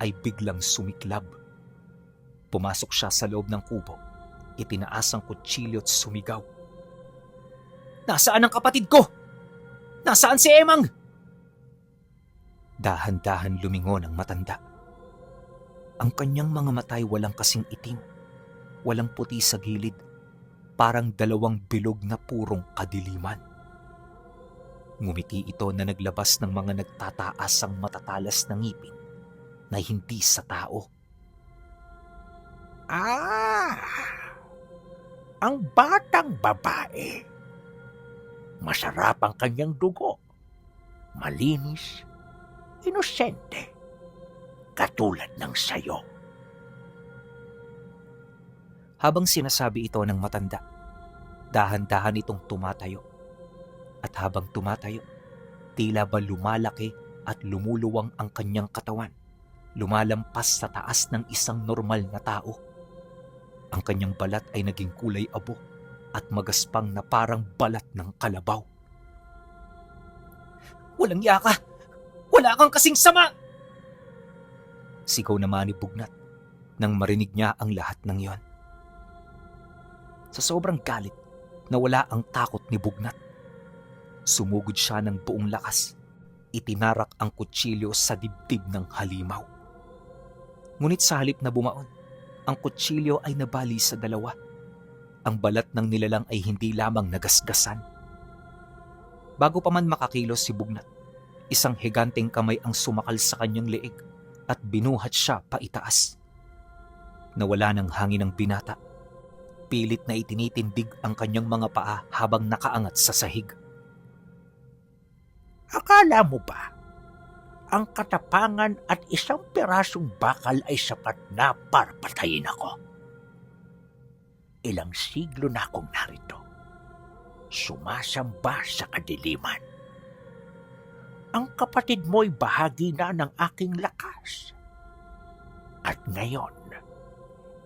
ay biglang sumiklab. Pumasok siya sa loob ng kubo, itinaas ang kutsilyo at sumigaw. Nasaan ang kapatid ko? Nasaan si Emang? Dahan-dahan lumingon ang matanda. Ang kanyang mga matay walang kasing itim, walang puti sa gilid, parang dalawang bilog na purong kadiliman. Ngumiti ito na naglabas ng mga nagtataasang matatalas na ngipin na hindi sa tao. Ang batang babae. Masarap ang kanyang dugo. Malinis, inosente, katulad ng sayo. Habang sinasabi ito ng matanda, dahan-dahan itong tumatayo. At habang tumatayo, tila ba lumalaki at lumuluwang ang kanyang katawan, lumalampas sa taas ng isang normal na tao. Ang kanyang balat ay naging kulay abo at magaspang na parang balat ng kalabaw. Walang yaka! Wala kang kasing sama! Sigaw naman ni Bugnat nang marinig niya ang lahat ng iyon. Sa sobrang galit, nawala ang takot ni Bugnat. Sumugod siya ng buong lakas. Itinarak ang kutsilyo sa dibdib ng halimaw. Ngunit sa halip na bumaon, ang kutsilyo ay nabali sa dalawa. Ang balat ng nilalang ay hindi lamang nagasgasan. Bago pa man makakilos si Bugnat, isang higanteng kamay ang sumakal sa kanyang leeg at binuhat siya paitaas. Nawala ng hangin ang binata. Pilit na itinitindig ang kanyang mga paa habang nakaangat sa sahig. Akala mo ba, ang katapangan at isang pirasong bakal ay sapat na para patayin ako? Ilang siglo na akong narito, sumasamba sa kadiliman. Ang kapatid mo'y bahagi na ng aking lakas. At ngayon,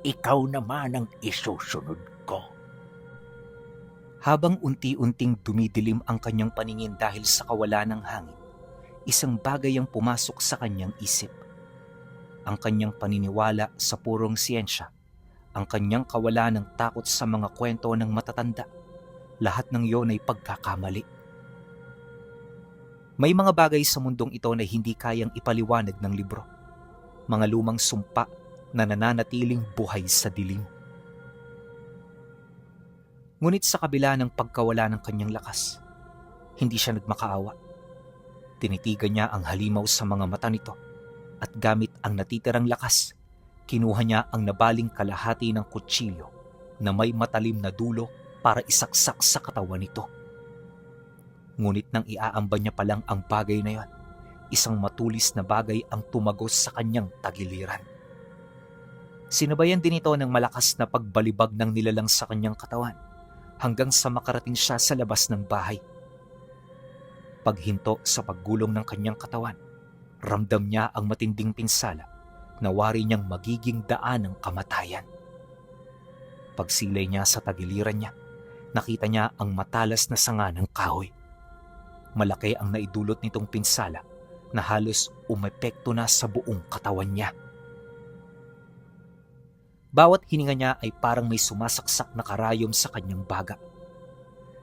ikaw naman ang isusunod ko. Habang unti-unting dumidilim ang kanyang paningin dahil sa kawalan ng hangin, isang bagay ang pumasok sa kanyang isip. Ang kanyang paniniwala sa purong siyensya, ang kanyang kawalan ng takot sa mga kwento ng matatanda, lahat ng iyon ay pagkakamali. May mga bagay sa mundong ito na hindi kayang ipaliwanag ng libro. Mga lumang sumpa na nananatiling buhay sa dilim. Ngunit sa kabila ng pagkawala ng kanyang lakas, hindi siya nagmakaawa. Tinitigan niya ang halimaw sa mga mata nito at gamit ang natitirang lakas, kinuha niya ang nabaling kalahati ng kutsilyo na may matalim na dulo para isaksak sa katawan nito. Ngunit nang iaamba niya palang ang bagay na yon, isang matulis na bagay ang tumagos sa kanyang tagiliran. Sinabayan din ito ng malakas na pagbalibag ng nilalang sa kanyang katawan hanggang sa makarating siya sa labas ng bahay. Paghinto sa paggulong ng kanyang katawan, ramdam niya ang matinding pinsala na wari niyang magiging daan ng kamatayan. Pagsilay niya sa tagiliran niya, nakita niya ang matalas na sanga ng kahoy. Malaki ang naidulot nitong pinsala na halos umepekto na sa buong katawan niya. Bawat hininga niya ay parang may sumasaksak na karayom sa kanyang baga.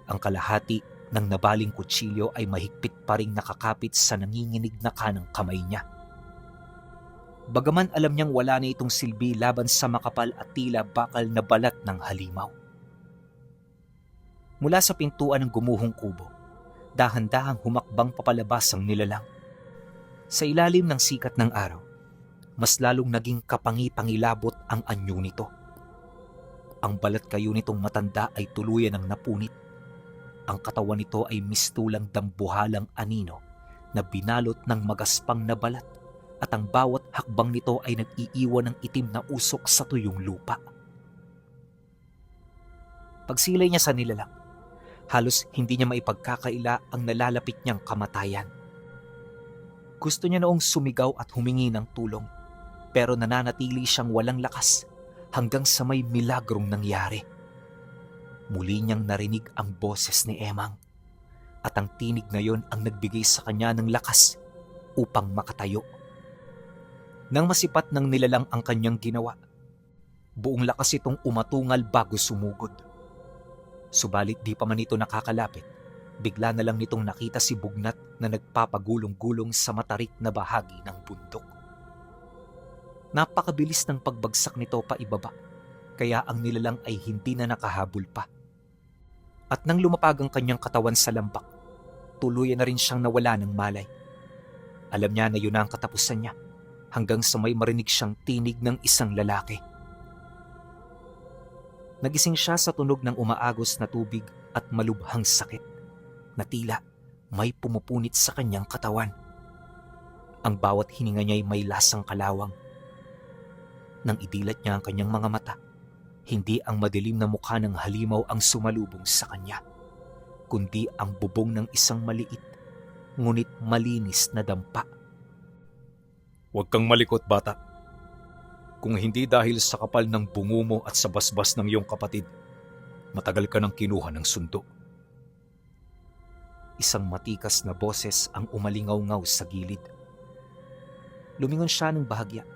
Ang kalahati ng nabaling kutsilyo ay mahigpit pa ring nakakapit sa nanginginig na kanang kamay niya. Bagaman alam niyang wala na itong silbi laban sa makapal at tila bakal na balat ng halimaw. Mula sa pintuan ng gumuhong kubo, dahan-dahang humakbang papalabas ang nilalang. Sa ilalim ng sikat ng araw, mas lalong naging kapangi-pangilabot ang anyo nito. Ang balat kayo nitong matanda ay tuluyan ng napunit. Ang katawan nito ay mistulang dambuhalang anino na binalot ng magaspang na balat at ang bawat hakbang nito ay nag-iiwan ng itim na usok sa tuyong lupa. Pagsilay niya sa nilalang, halos hindi niya maipagkakaila ang nalalapit niyang kamatayan. Gusto niya noong sumigaw at humingi ng tulong, pero nananatili siyang walang lakas hanggang sa may milagrong nangyari. Muli niyang narinig ang boses ni Emang at ang tinig na yon ang nagbigay sa kanya ng lakas upang makatayo. Nang masipat ng nilalang ang kanyang ginawa, buong lakas itong umatungal bago sumugod. Subalit di pa man ito nakakalapit, bigla na lang nitong nakita si Bugnat na nagpapagulong-gulong sa matarik na bahagi ng bundok. Napakabilis ng pagbagsak nito pa ibaba, kaya ang nilalang ay hindi na nakahabol pa. At nang lumapag ang kanyang katawan sa lambak, tuluyan na rin siyang nawala ng malay. Alam niya na yun na ang katapusan niya, hanggang sa may marinig siyang tinig ng isang lalaki. Nagising siya sa tunog ng umaagos na tubig at malubhang sakit, na tila may pumupunit sa kanyang katawan. Ang bawat hininga niya ay may lasang kalawang. Nang idilat niya ang kanyang mga mata, hindi ang madilim na mukha ng halimaw ang sumalubong sa kanya, kundi ang bubong ng isang maliit, ngunit malinis na dampa. Huwag kang malikot, bata. Kung hindi dahil sa kapal ng bungo mo at sa basbas ng iyong kapatid, matagal ka nang kinuha ng sundo. Isang matikas na boses ang umalingaw-ngaw sa gilid. Lumingon siya ng bahagya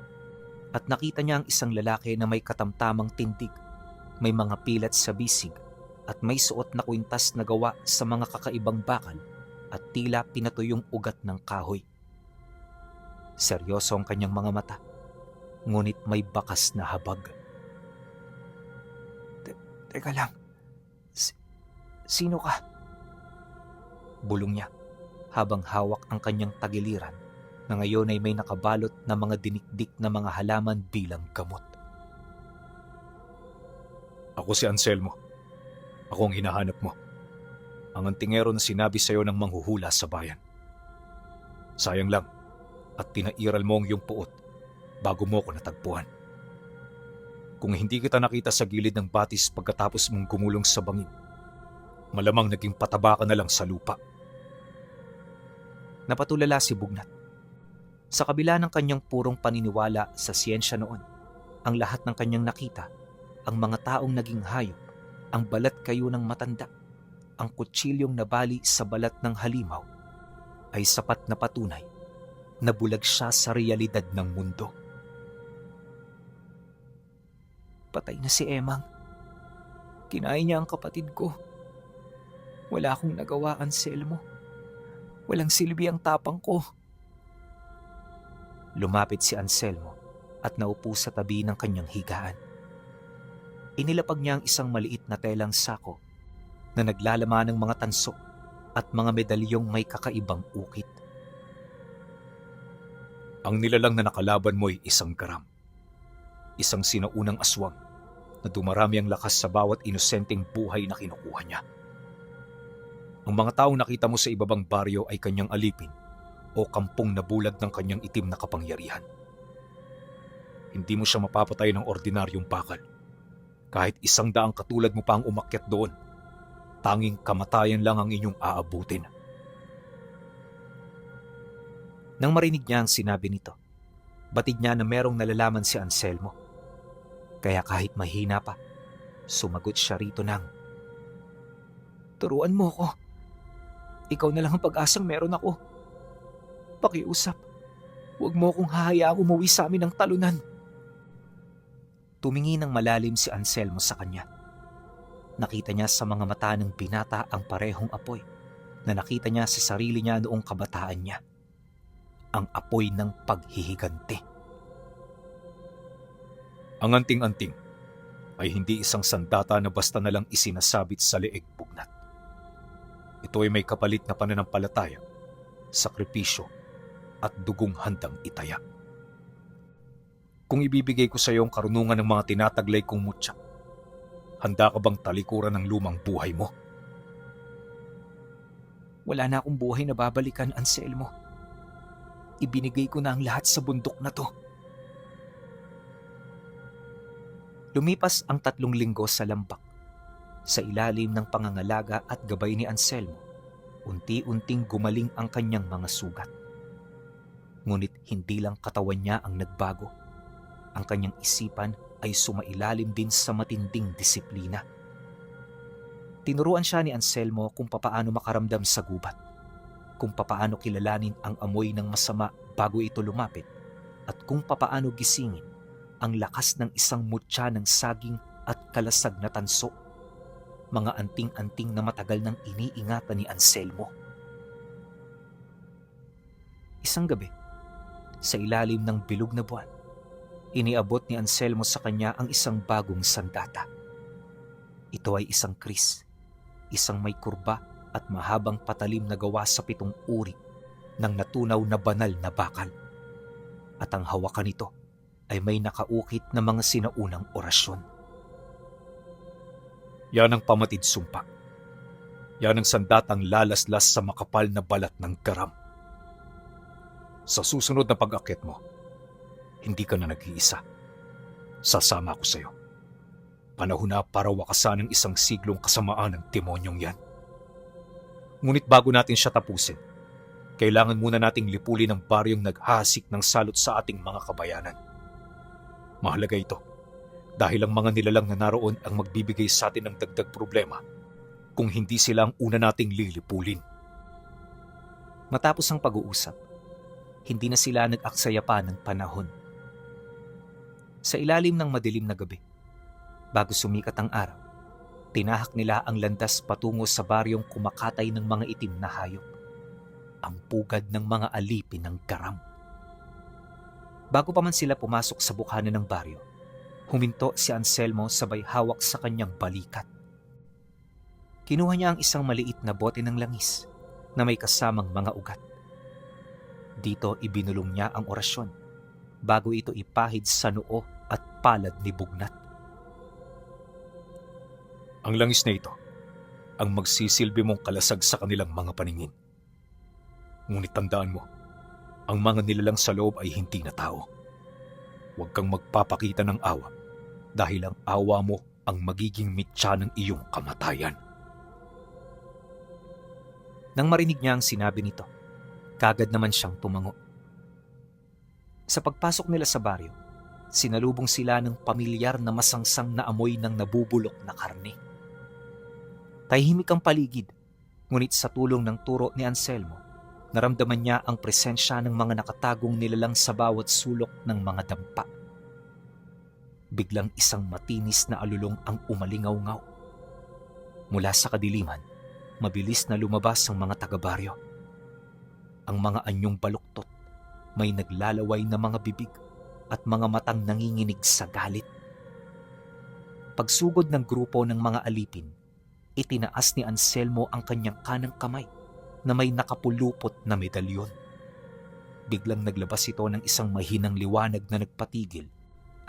at nakita niya ang isang lalaki na may katamtamang tindig, may mga pilat sa bisig at may suot na kwintas na gawa sa mga kakaibang bakal at tila pinatuyong ugat ng kahoy. Seryoso ang kanyang mga mata, ngunit may bakas na habag. Teka lang, sino ka? Bulong niya habang hawak ang kanyang tagiliran na ngayon ay may nakabalot na mga dinikdik na mga halaman bilang gamot. Ako si Anselmo. Ako ang hinahanap mo. Ang antingero na sinabi sa'yo ng manghuhula sa bayan. Sayang lang at pinairal mo ang iyong puot bago mo ko natagpuan. Kung hindi kita nakita sa gilid ng batis pagkatapos mong gumulong sa bangin, malamang naging pataba ka na lang sa lupa. Napatulala si Bugnat. Sa kabila ng kanyang purong paniniwala sa siyensya noon, ang lahat ng kanyang nakita, ang mga taong naging hayop, ang balat kayo ng matanda, ang kutsilyong nabali sa balat ng halimaw, ay sapat na patunay na bulag siya sa realidad ng mundo. Patay na si Emang. Kinain niya ang kapatid ko. Wala akong nagawa, Anselmo. Walang silbi ang tapang ko. Lumapit si Anselmo at naupo sa tabi ng kanyang higaan. Inilapag niya ang isang maliit na telang sako na naglalaman ng mga tanso at mga medalyong may kakaibang ukit. Ang nilalang na nakalaban mo ay isang garam, isang sinaunang aswang na dumarami ang lakas sa bawat inosenteng buhay na kinukuha niya. Ang mga taong nakita mo sa ibabang baryo ay kanyang alipin o kampong na bulag ng kanyang itim na kapangyarihan. Hindi mo siya mapapatay ng ordinaryong bakal. Kahit 100 katulad mo pa ang umakyat doon, tanging kamatayan lang ang inyong aabutin. Nang marinig niya ang sinabi nito, batid niya na merong nalalaman si Anselmo. Kaya kahit mahina pa, sumagot siya rito ng, "Turuan mo ako. Ikaw na lang ang pag-asang meron ako. Pakiusap, huwag mo akong hahayaang umuwi sa amin ng talunan." Tumingin ng malalim si Anselmo sa kanya. Nakita niya sa mga mata ng binata ang parehong apoy na nakita niya sa sarili niya noong kabataan niya. Ang apoy ng paghihiganti. Ang anting-anting ay hindi isang sandata na basta na lang isinasabit sa leeg, Bugnat. Ito ay may kapalit na pananampalataya, sakripisyo, at dugong handang itaya. Kung ibibigay ko sa iyo ang karunungan ng mga tinataglay kong mutya, handa ka bang talikuran ng lumang buhay mo? Wala na akong buhay na babalikan, Anselmo. Ibinigay ko na ang lahat sa bundok na to. Lumipas ang 3 linggo sa lambak. Sa ilalim ng pangangalaga at gabay ni Anselmo, unti-unting gumaling ang kanyang mga sugat. Ngunit hindi lang katawan niya ang nagbago. Ang kanyang isipan ay sumailalim din sa matinding disiplina. Tinuruan siya ni Anselmo kung papaano makaramdam sa gubat, kung papaano kilalanin ang amoy ng masama bago ito lumapit, at kung papaano gisingin ang lakas ng isang mutya ng saging at kalasag na tanso, mga anting-anting na matagal nang iniingatan ni Anselmo. Isang gabi, sa ilalim ng bilog na buwan, iniabot ni Anselmo sa kanya ang isang bagong sandata. Ito ay isang kris, isang may kurba at mahabang patalim na gawa sa 7 uri ng natunaw na banal na bakal. At ang hawakan nito ay may nakaukit na mga sinaunang orasyon. Yan ang pamatid sumpa. Yan ang sandatang lalaslas sa makapal na balat ng garam. Sa susunod na pag-akyat mo, hindi ka na nag-iisa. Sasama ako sa iyo. Panahon na para wakasan ang isang siglong kasamaan ng demonyong yan. Ngunit bago natin siya tapusin, kailangan muna nating lipulin ang baryong naghahasik ng salot sa ating mga kabayanan. Mahalaga ito dahil ang mga nilalang na naroon ang magbibigay sa atin ng dagdag problema kung hindi sila ang una nating lilipulin. Matapos ang pag-uusap, hindi na sila nag-aksaya pa ng panahon. Sa ilalim ng madilim na gabi, bago sumikat ang araw, tinahak nila ang landas patungo sa baryong kumakatay ng mga itim na hayop, ang pugad ng mga alipin ng garam. Bago pa man sila pumasok sa bukhanan ng baryo, huminto si Anselmo sabay hawak sa kanyang balikat. Kinuha niya ang isang maliit na bote ng langis na may kasamang mga ugat. Dito ibinulong niya ang orasyon bago ito ipahid sa noo at palad ni Bugnat. Ang langis na ito ang magsisilbi mong kalasag sa kanilang mga paningin. Ngunit tandaan mo, ang mga nilalang sa loob ay hindi na tao. Huwag kang magpapakita ng awa dahil ang awa mo ang magiging mitya ng iyong kamatayan. Nang marinig niya ang sinabi nito, kagad naman siyang tumango. Sa pagpasok nila sa baryo, sinalubong sila ng pamilyar na masangsang na amoy ng nabubulok na karne. Tahimik ang paligid, ngunit sa tulong ng turo ni Anselmo, naramdaman niya ang presensya ng mga nakatagong nilalang sa bawat sulok ng mga dampa. Biglang isang matinis na alulong ang umalingaw-ngaw. Mula sa kadiliman, mabilis na lumabas ang mga taga-baryo. Ang mga anyong baluktot, may naglalaway na mga bibig at mga matang nanginginig sa galit. Pagsugod ng grupo ng mga alipin, itinaas ni Anselmo ang kanyang kanang kamay na may nakapulupot na medalyon. Biglang naglabas ito ng isang mahinang liwanag na nagpatigil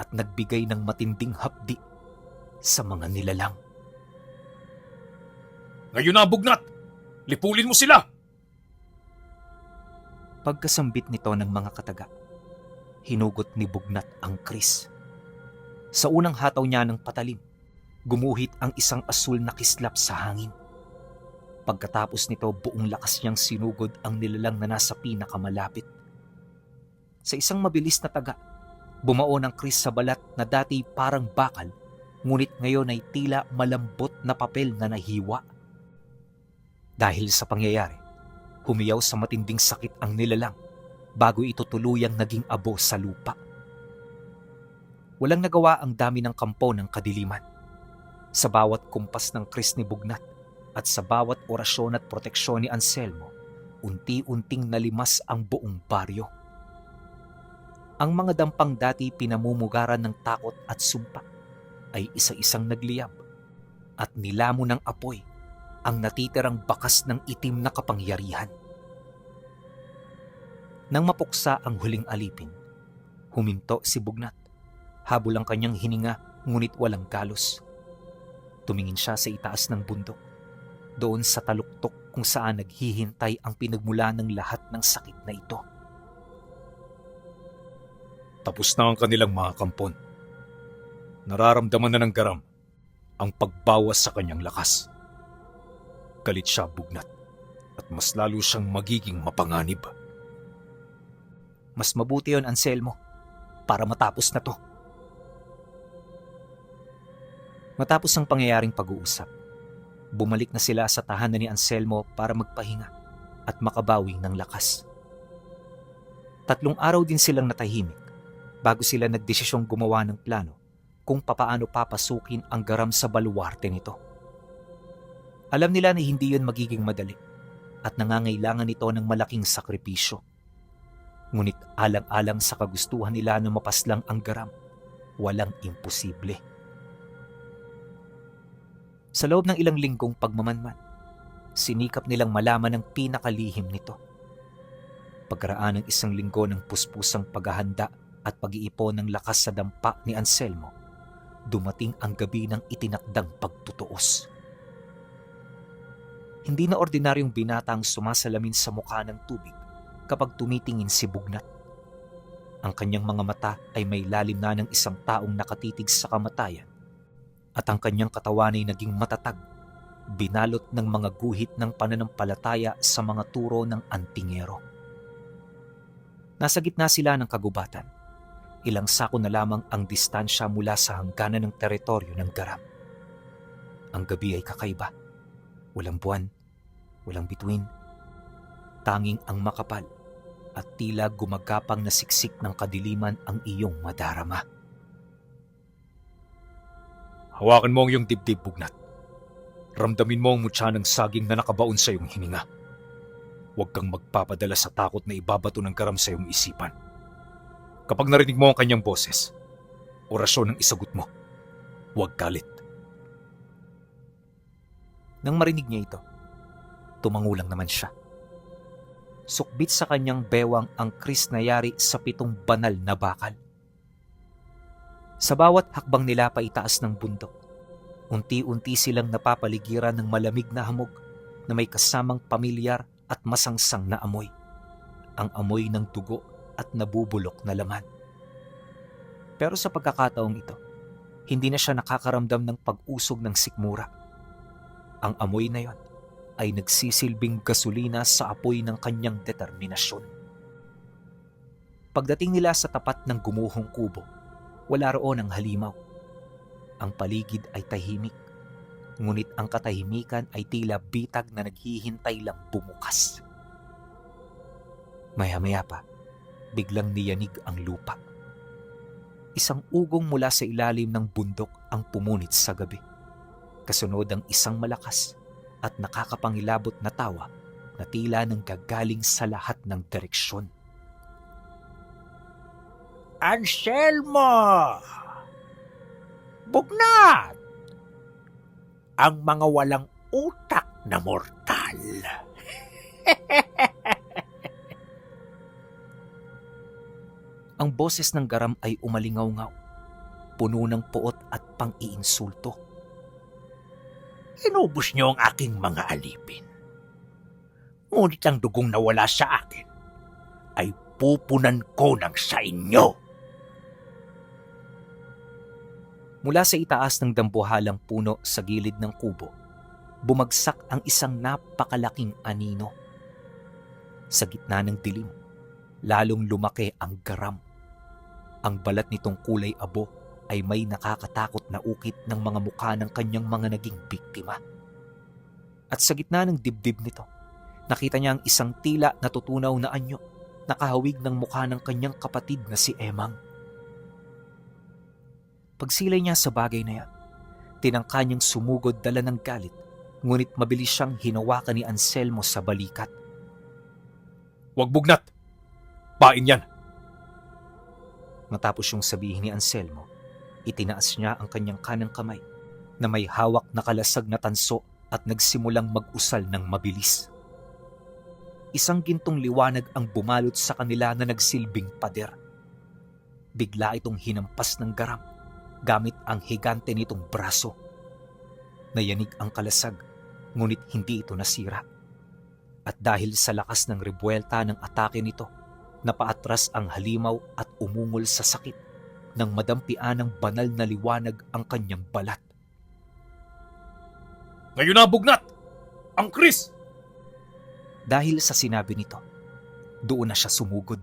at nagbigay ng matinding hapdi. sa mga nilalang. Ngayon na, Bugnat! Lipulin mo sila! Pagkasambit nito ng mga kataga, hinugot ni Bugnat ang Kris. Sa unang hataw niya ng patalim, gumuhit ang isang asul na kislap sa hangin. Pagkatapos nito, buong lakas niyang sinugod ang nilalang na nasa pinakamalapit. Sa isang mabilis na taga, bumao ng Kris sa balat na dati parang bakal, ngunit ngayon ay tila malambot na papel na nahiwa. Dahil sa pangyayari, humiyaw sa matinding sakit ang nilalang bago ito tuluyang naging abo sa lupa. Walang nagawa ang dami ng kampo ng kadiliman. Sa bawat kumpas ng Kris ni Bugnat at sa bawat orasyon at proteksyon ni Anselmo, unti-unting nalimas ang buong baryo. Ang mga dampang dati pinamumugaran ng takot at sumpa ay isa-isang nagliyab at nilamon ng apoy ang natitirang bakas ng itim na kapangyarihan. Nang mapuksa ang huling alipin, huminto si Bugnat. Habol ang kanyang hininga ngunit walang galos. Tumingin siya sa itaas ng bundok, doon sa taluktok kung saan naghihintay ang pinagmula ng lahat ng sakit na ito. Tapos na ang kanilang mga kampon. Nararamdaman na ng Garam ang pagbawas sa kanyang lakas. Galit siya, Bugnat, at mas lalo siyang magiging mapanganib. Mas mabuti yon, Anselmo, para matapos na to. Matapos ang pangyayaring pag-uusap, bumalik na sila sa tahanan ni Anselmo para magpahinga at makabawi ng lakas. 3 araw din silang natahimik bago sila nagdesisyong gumawa ng plano kung papaano papasukin ang Garam sa baluwarte nito. Alam nila na hindi yun magiging madali at nangangailangan nito ng malaking sakripisyo. Ngunit alang-alang sa kagustuhan nila na mapaslang ang Garam, walang imposible. Sa loob ng ilang linggong pagmamanman, sinikap nilang malaman ang pinakalihim nito. Pagkaraan ng 1 linggo ng puspusang paghahanda at pag-iipon ng lakas sa dampa ni Anselmo, dumating ang gabi ng itinakdang pagtutuos. Hindi na ordinaryong binata ang sumasalamin sa mukha ng tubig kapag tumitingin si Bugnat. Ang kanyang mga mata ay may lalim na ng isang taong nakatitig sa kamatayan at ang kanyang katawan ay naging matatag, binalot ng mga guhit ng pananampalataya sa mga turo ng antingero. Nasa gitna sila ng kagubatan. Ilang sako na lamang ang distansya mula sa hangganan ng teritoryo ng Garam. Ang gabi ay kakaiba. Walang buwan, walang bituin. Tanging ang makapal at tila gumagapang na siksik ng kadiliman ang iyong madarama. Hawakan mo ang iyong dibdib, Bugnat. Ramdamin mo ang mutya ng saging na nakabaon sa iyong hininga. Huwag kang magpapadala sa takot na ibabato ng Garam sa iyong isipan. Kapag narinig mo ang kanyang boses, orasyon ang isagot mo. Huwag galit. Nang marinig niya ito, tumangulang naman siya. Sukbit sa kanyang bewang ang Kris na yari sa 7 banal na bakal. Sa bawat hakbang nila paitaas ng bundok, unti-unti silang napapaligiran ng malamig na hamog na may kasamang pamilyar at masangsang na amoy. Ang amoy ng dugo at nabubulok na laman. Pero sa pagkakataong ito, hindi na siya nakakaramdam ng pag-usog ng sikmura. Ang amoy na yon ay nagsisilbing gasolina sa apoy ng kanyang determinasyon. Pagdating nila sa tapat ng gumuhong kubo, wala roon ang halimaw. Ang paligid ay tahimik, ngunit ang katahimikan ay tila bitag na naghihintay lang bumukas. Maya-maya pa, biglang niyanig ang lupa. Isang ugong mula sa ilalim ng bundok ang pumunit sa gabi. Kasunod ang isang malakas at nakakapangilabot na tawa na tila nang gagaling sa lahat ng direksyon. Anselmo! Bugnat! Ang mga walang utak na mortal. Ang boses ng Garam ay umalingaw-ngaw. puno ng poot at pang-iinsulto. Inubos niyo ang aking mga alipin. Ngunit ang dugong nawala sa akin ay pupunan ko ng sa inyo. Mula sa itaas ng dambuhalang puno sa gilid ng kubo, bumagsak ang isang napakalaking anino. Sa gitna ng dilim, lalong lumaki ang garam. Ang balat nitong kulay abo ay may nakakatakot na ukit ng mga mukha ng kanyang mga naging biktima. At sa gitna ng dibdib nito, nakita niya ang isang tila natutunaw na anyo na kahawig ng mukha ng kanyang kapatid na si Emang. Pagsilay niya sa bagay na yan, tinangka niyang sumugod dala ng galit, ngunit mabilis siyang hinawakan ni Anselmo sa balikat. Huwag bugnat! Pain yan! Matapos yung sabihin ni Anselmo, itinaas niya ang kanyang kanang kamay na may hawak na kalasag na tanso at nagsimulang mag-usal ng mabilis. Isang gintong liwanag ang bumalot sa kanila na nagsilbing pader. Bigla itong hinampas ng garam gamit ang higante nitong braso. Nayanig ang kalasag, ngunit hindi ito nasira. At dahil sa lakas ng rebuelta ng atake nito, napaatras ang halimaw at umungol sa sakit nang madampian ng banal na liwanag ang kanyang balat. Ngayon na bugnat! Ang Kris! Dahil sa sinabi nito, doon na siya sumugod.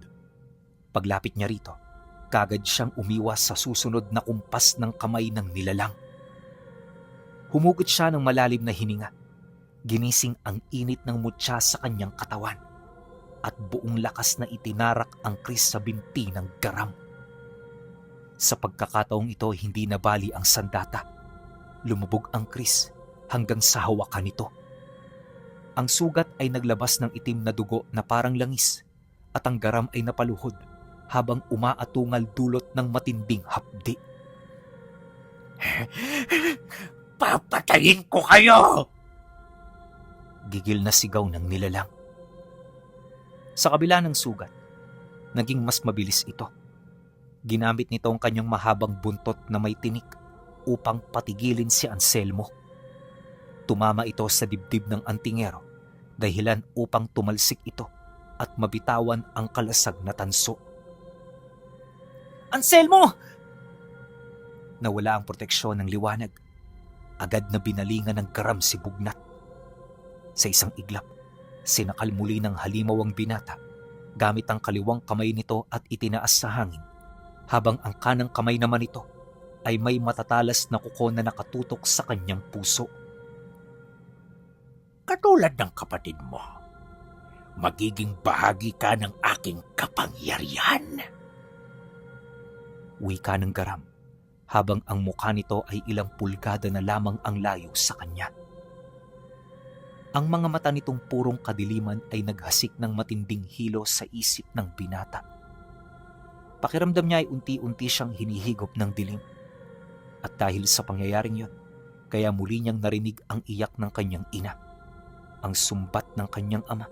Paglapit niya rito, kagad siyang umiwas sa susunod na kumpas ng kamay ng nilalang. Humugot siya ng malalim na hininga. Ginising ang init ng mutya sa kanyang katawan at buong lakas na itinarak ang Kris sa binti ng garam. Sa pagkakataong ito, hindi nabali ang sandata. Lumubog ang Kris hanggang sa hawakan nito. Ang sugat ay naglabas ng itim na dugo na parang langis at ang garam ay napaluhod habang umaatungal dulot ng matinding hapdi. Papatayin ko kayo! Gigil na sigaw ng nilalang. Sa kabila ng sugat, naging mas mabilis ito. Ginamit nito ang kanyang mahabang buntot na may tinik upang patigilin si Anselmo. Tumama ito sa dibdib ng antingero, dahilan upang tumalsik ito at mabitawan ang kalasag na tanso. Anselmo! Nawala ang proteksyon ng liwanag. Agad na binalingan ng garam si Bugnat. Sa isang iglap, sinakal muli ng halimaw ang binata gamit ang kaliwang kamay nito at itinaas sa hangin, habang ang kanang kamay naman nito ay may matatalas na kuko na nakatutok sa kanyang puso. Katulad ng kapatid mo, magiging bahagi ka ng aking kapangyarihan. Wika ng garam, habang ang mukha nito ay ilang pulgada na lamang ang layo sa kanya. Ang mga mata nitong purong kadiliman ay naghasik ng matinding hilo sa isip ng binata. Pakiramdam niya ay unti-unti siyang hinihigop ng dilim. At dahil sa pangyayaring yon, kaya muli niyang narinig ang iyak ng kanyang ina, ang sumbat ng kanyang ama,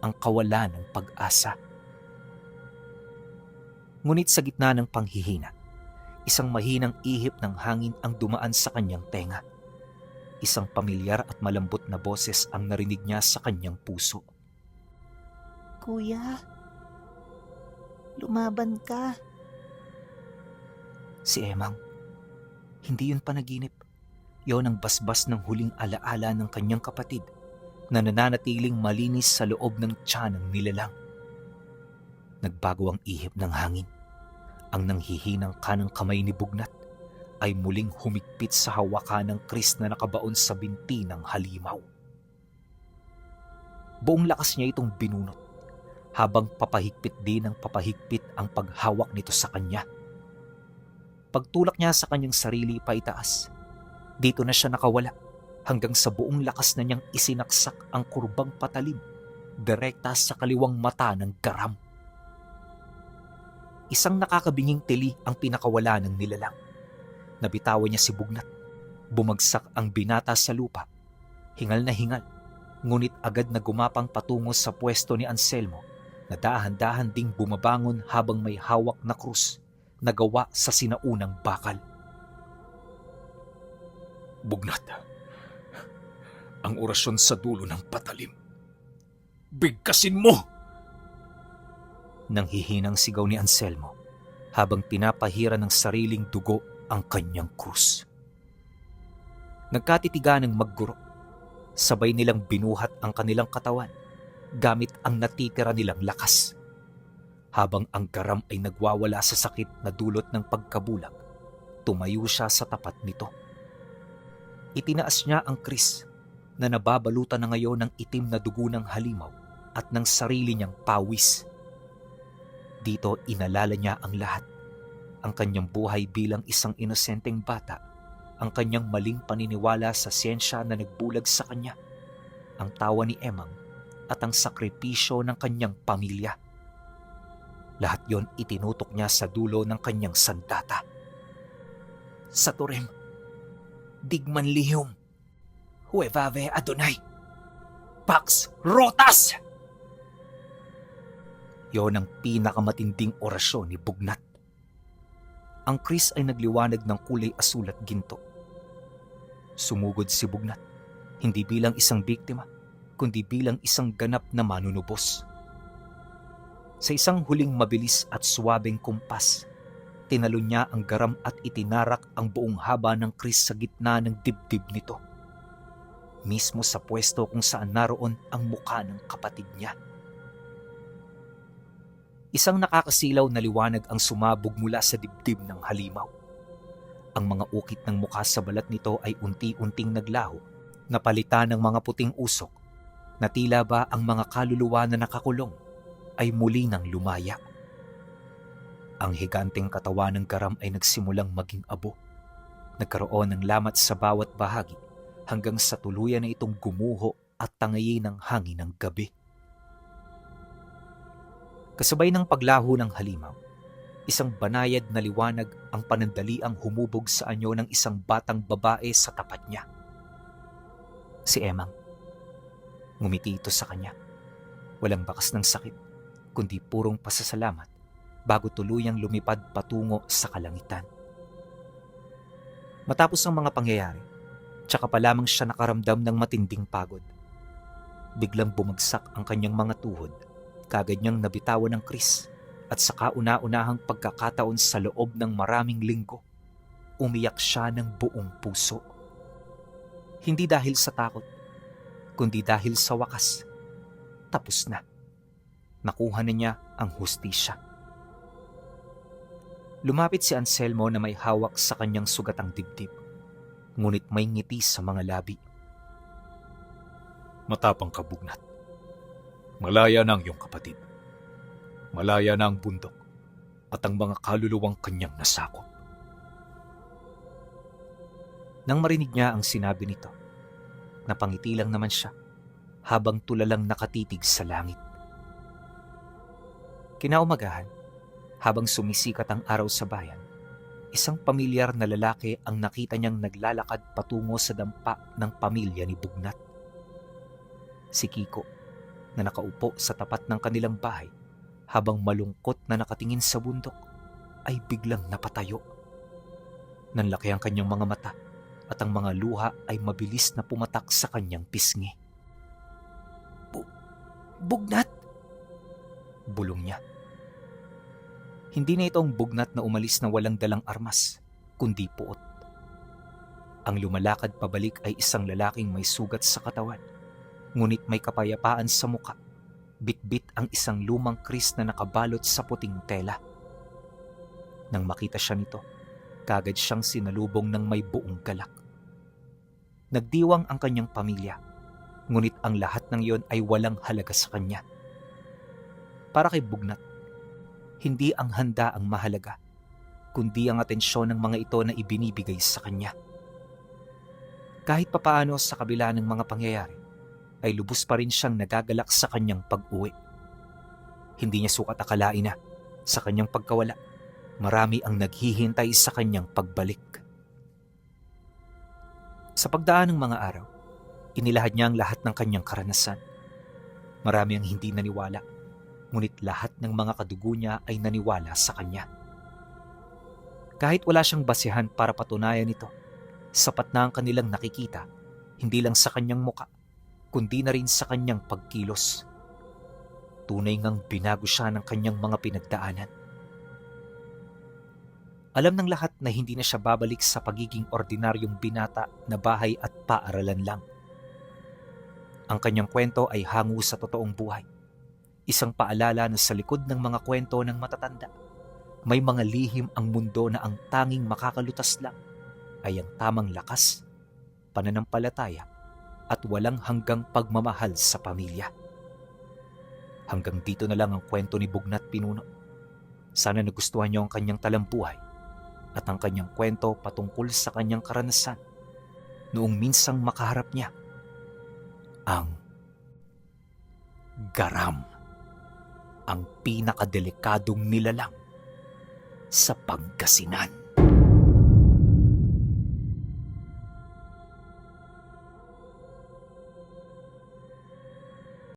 ang kawalan ng pag-asa. Ngunit sa gitna ng panghihina, isang mahinang ihip ng hangin ang dumaan sa kanyang tenga. Isang pamilyar at malambot na boses ang narinig niya sa kanyang puso. Kuya, lumaban ka. Si Emang, hindi yun panaginip. Yon ang basbas ng huling alaala ng kanyang kapatid na nananatiling malinis sa loob ng tiyan ng nilalang. Nagbago ang ihip ng hangin. Ang nanghihinang kanang kamay ni Bugnat ay muling humigpit sa hawakan ng Kris na nakabaon sa binti ng halimaw. Buong lakas niya itong binunot, habang papahigpit din ng papahigpit ang paghawak nito sa kanya. Pagtulak niya sa kanyang sarili paitaas, dito na siya nakawala hanggang sa buong lakas na niyang isinaksak ang kurbang patalim direkta sa kaliwang mata ng garam. Isang nakakabinging tili ang pinakawala ng nilalang. Nabitawan niya si Bugnat. Bumagsak ang binata sa lupa. Hingal na hingal, ngunit agad na gumapang patungo sa pwesto ni Anselmo na dahan-dahan ding bumabangon habang may hawak na krus na gawa sa sinaunang bakal. Bugnat, ang orasyon sa dulo ng patalim. Bigkasin mo! Nang hihinang sigaw ni Anselmo habang pinapahira ng sariling dugo ang kanyang krus. Nagkatitigan ng magguro. Sabay nilang binuhat ang kanilang katawan gamit ang natitira nilang lakas. Habang ang garam ay nagwawala sa sakit na dulot ng pagkabulag, tumayo siya sa tapat nito. Itinaas niya ang kris na nababalutan na ngayon ng itim na dugo ng halimaw at ng sarili niyang pawis. Dito inalala niya ang lahat. Ang kanyang buhay bilang isang inosenteng bata, ang kanyang maling paniniwala sa siyensya na nagbulag sa kanya, ang tawa ni Emang at ang sakripisyo ng kanyang pamilya. Lahat yon itinutok niya sa dulo ng kanyang sandata. Sa Turem, Digman Lihum, Huevave Adonai, Pax Rotas! Yon ang pinakamatinding orasyon ni Bugnat. Ang kris ay nagliwanag ng kulay asul at ginto. Sumugod si Bugnat, hindi bilang isang biktima, kundi bilang isang ganap na manunubos. Sa isang huling mabilis at suwabeng kumpas, tinalon niya ang garam at itinarak ang buong haba ng kris sa gitna ng dibdib nito. Mismo sa pwesto kung saan naroon ang mukha ng kapatid niya. Isang nakakasilaw na liwanag ang sumabog mula sa dibdib ng halimaw. Ang mga ukit ng mukha sa balat nito ay unti-unting naglaho, napalitan ng mga puting usok, na tila ba ang mga kaluluwa na nakakulong ay muli nang lumaya. Ang higanteng katawan ng garam ay nagsimulang maging abo. Nagkaroon ng lamat sa bawat bahagi hanggang sa tuluyan na itong gumuho at tangayin ng hangin ng gabi. Kasabay ng paglaho ng halimaw, isang banayad na liwanag ang panandaliang humubog sa anyo ng isang batang babae sa tapat niya. Si Emang. Ngumiti ito sa kanya. Walang bakas ng sakit, kundi purong pasasalamat bago tuluyang lumipad patungo sa kalangitan. Matapos ang mga pangyayari, tsaka pa lamang siya nakaramdam ng matinding pagod. Biglang bumagsak ang kanyang mga tuhod, kagad niyang nabitawan ng kris, at sa kauna-unahang pagkakataon sa loob ng maraming linggo, umiyak siya ng buong puso. Hindi dahil sa takot, kundi dahil sa wakas, tapos na. Nakuha na niya ang hustisya. Lumapit si Anselmo na may hawak sa kanyang sugatang dibdib, ngunit may ngiti sa mga labi. Matapang ka, Bugnat. Malaya na ang iyong kapatid. Malaya na ang bundok at ang mga kaluluwang kanyang nasakop. Nang marinig niya ang sinabi nito, napangiti lang naman siya habang tulalang nakatitig sa langit. Kinaumagahan, habang sumisikat ang araw sa bayan, isang pamilyar na lalaki ang nakita niyang naglalakad patungo sa dampa ng pamilya ni Bugnat. Si Kiko, na nakaupo sa tapat ng kanilang bahay habang malungkot na nakatingin sa bundok, ay biglang napatayo. Nanlaki ang kanyang mga mata at ang mga luha ay mabilis na pumatak sa kanyang pisngi. Bugnat! Bulong niya. Hindi na itong Bugnat na umalis na walang dalang armas, kundi puot. Ang lumalakad pabalik ay isang lalaking may sugat sa katawan, ngunit may kapayapaan sa muka. Bitbit ang isang lumang kris na nakabalot sa puting tela. Nang makita siya nito, kagad siyang sinalubong ng may buong galak. Nagdiwang ang kanyang pamilya, ngunit ang lahat ng iyon ay walang halaga sa kanya. Para kay Bugnat, hindi ang handa ang mahalaga, kundi ang atensyon ng mga ito na ibinibigay sa kanya. Kahit papaano sa kabila ng mga pangyayari, ay lubos pa rin siyang nagagalak sa kanyang pag-uwi. Hindi niya sukat akalain na, sa kanyang pagkawala, marami ang naghihintay sa kanyang pagbalik. Sa pagdaan ng mga araw, inilahad niya ang lahat ng kanyang karanasan. Marami ang hindi naniwala, ngunit lahat ng mga kadugo niya ay naniwala sa kanya. Kahit wala siyang basihan para patunayan ito, Sapat na ang kanilang nakikita, hindi lang sa kanyang muka, kundi na rin sa kanyang pagkilos. Tunay ngang binago siya ng kanyang mga pinagdaanan. Alam ng lahat na hindi na siya babalik sa pagiging ordinaryong binata na bahay at paaralan lang. Ang kanyang kwento ay hango sa totoong buhay. Isang paalala na sa likod ng mga kwento ng matatanda, may mga lihim ang mundo na ang tanging makakalutas lang ay ang tamang lakas, pananampalataya at walang hanggang pagmamahal sa pamilya. Hanggang dito na lang ang kwento ni Bugnat Pinuno. Sana nagustuhan niyo ang kanyang talambuhay at ang kanyang kwento patungkol sa kanyang karanasan noong minsang makaharap niya ang garam, ang pinakadelikadong nilalang sa Pangasinan.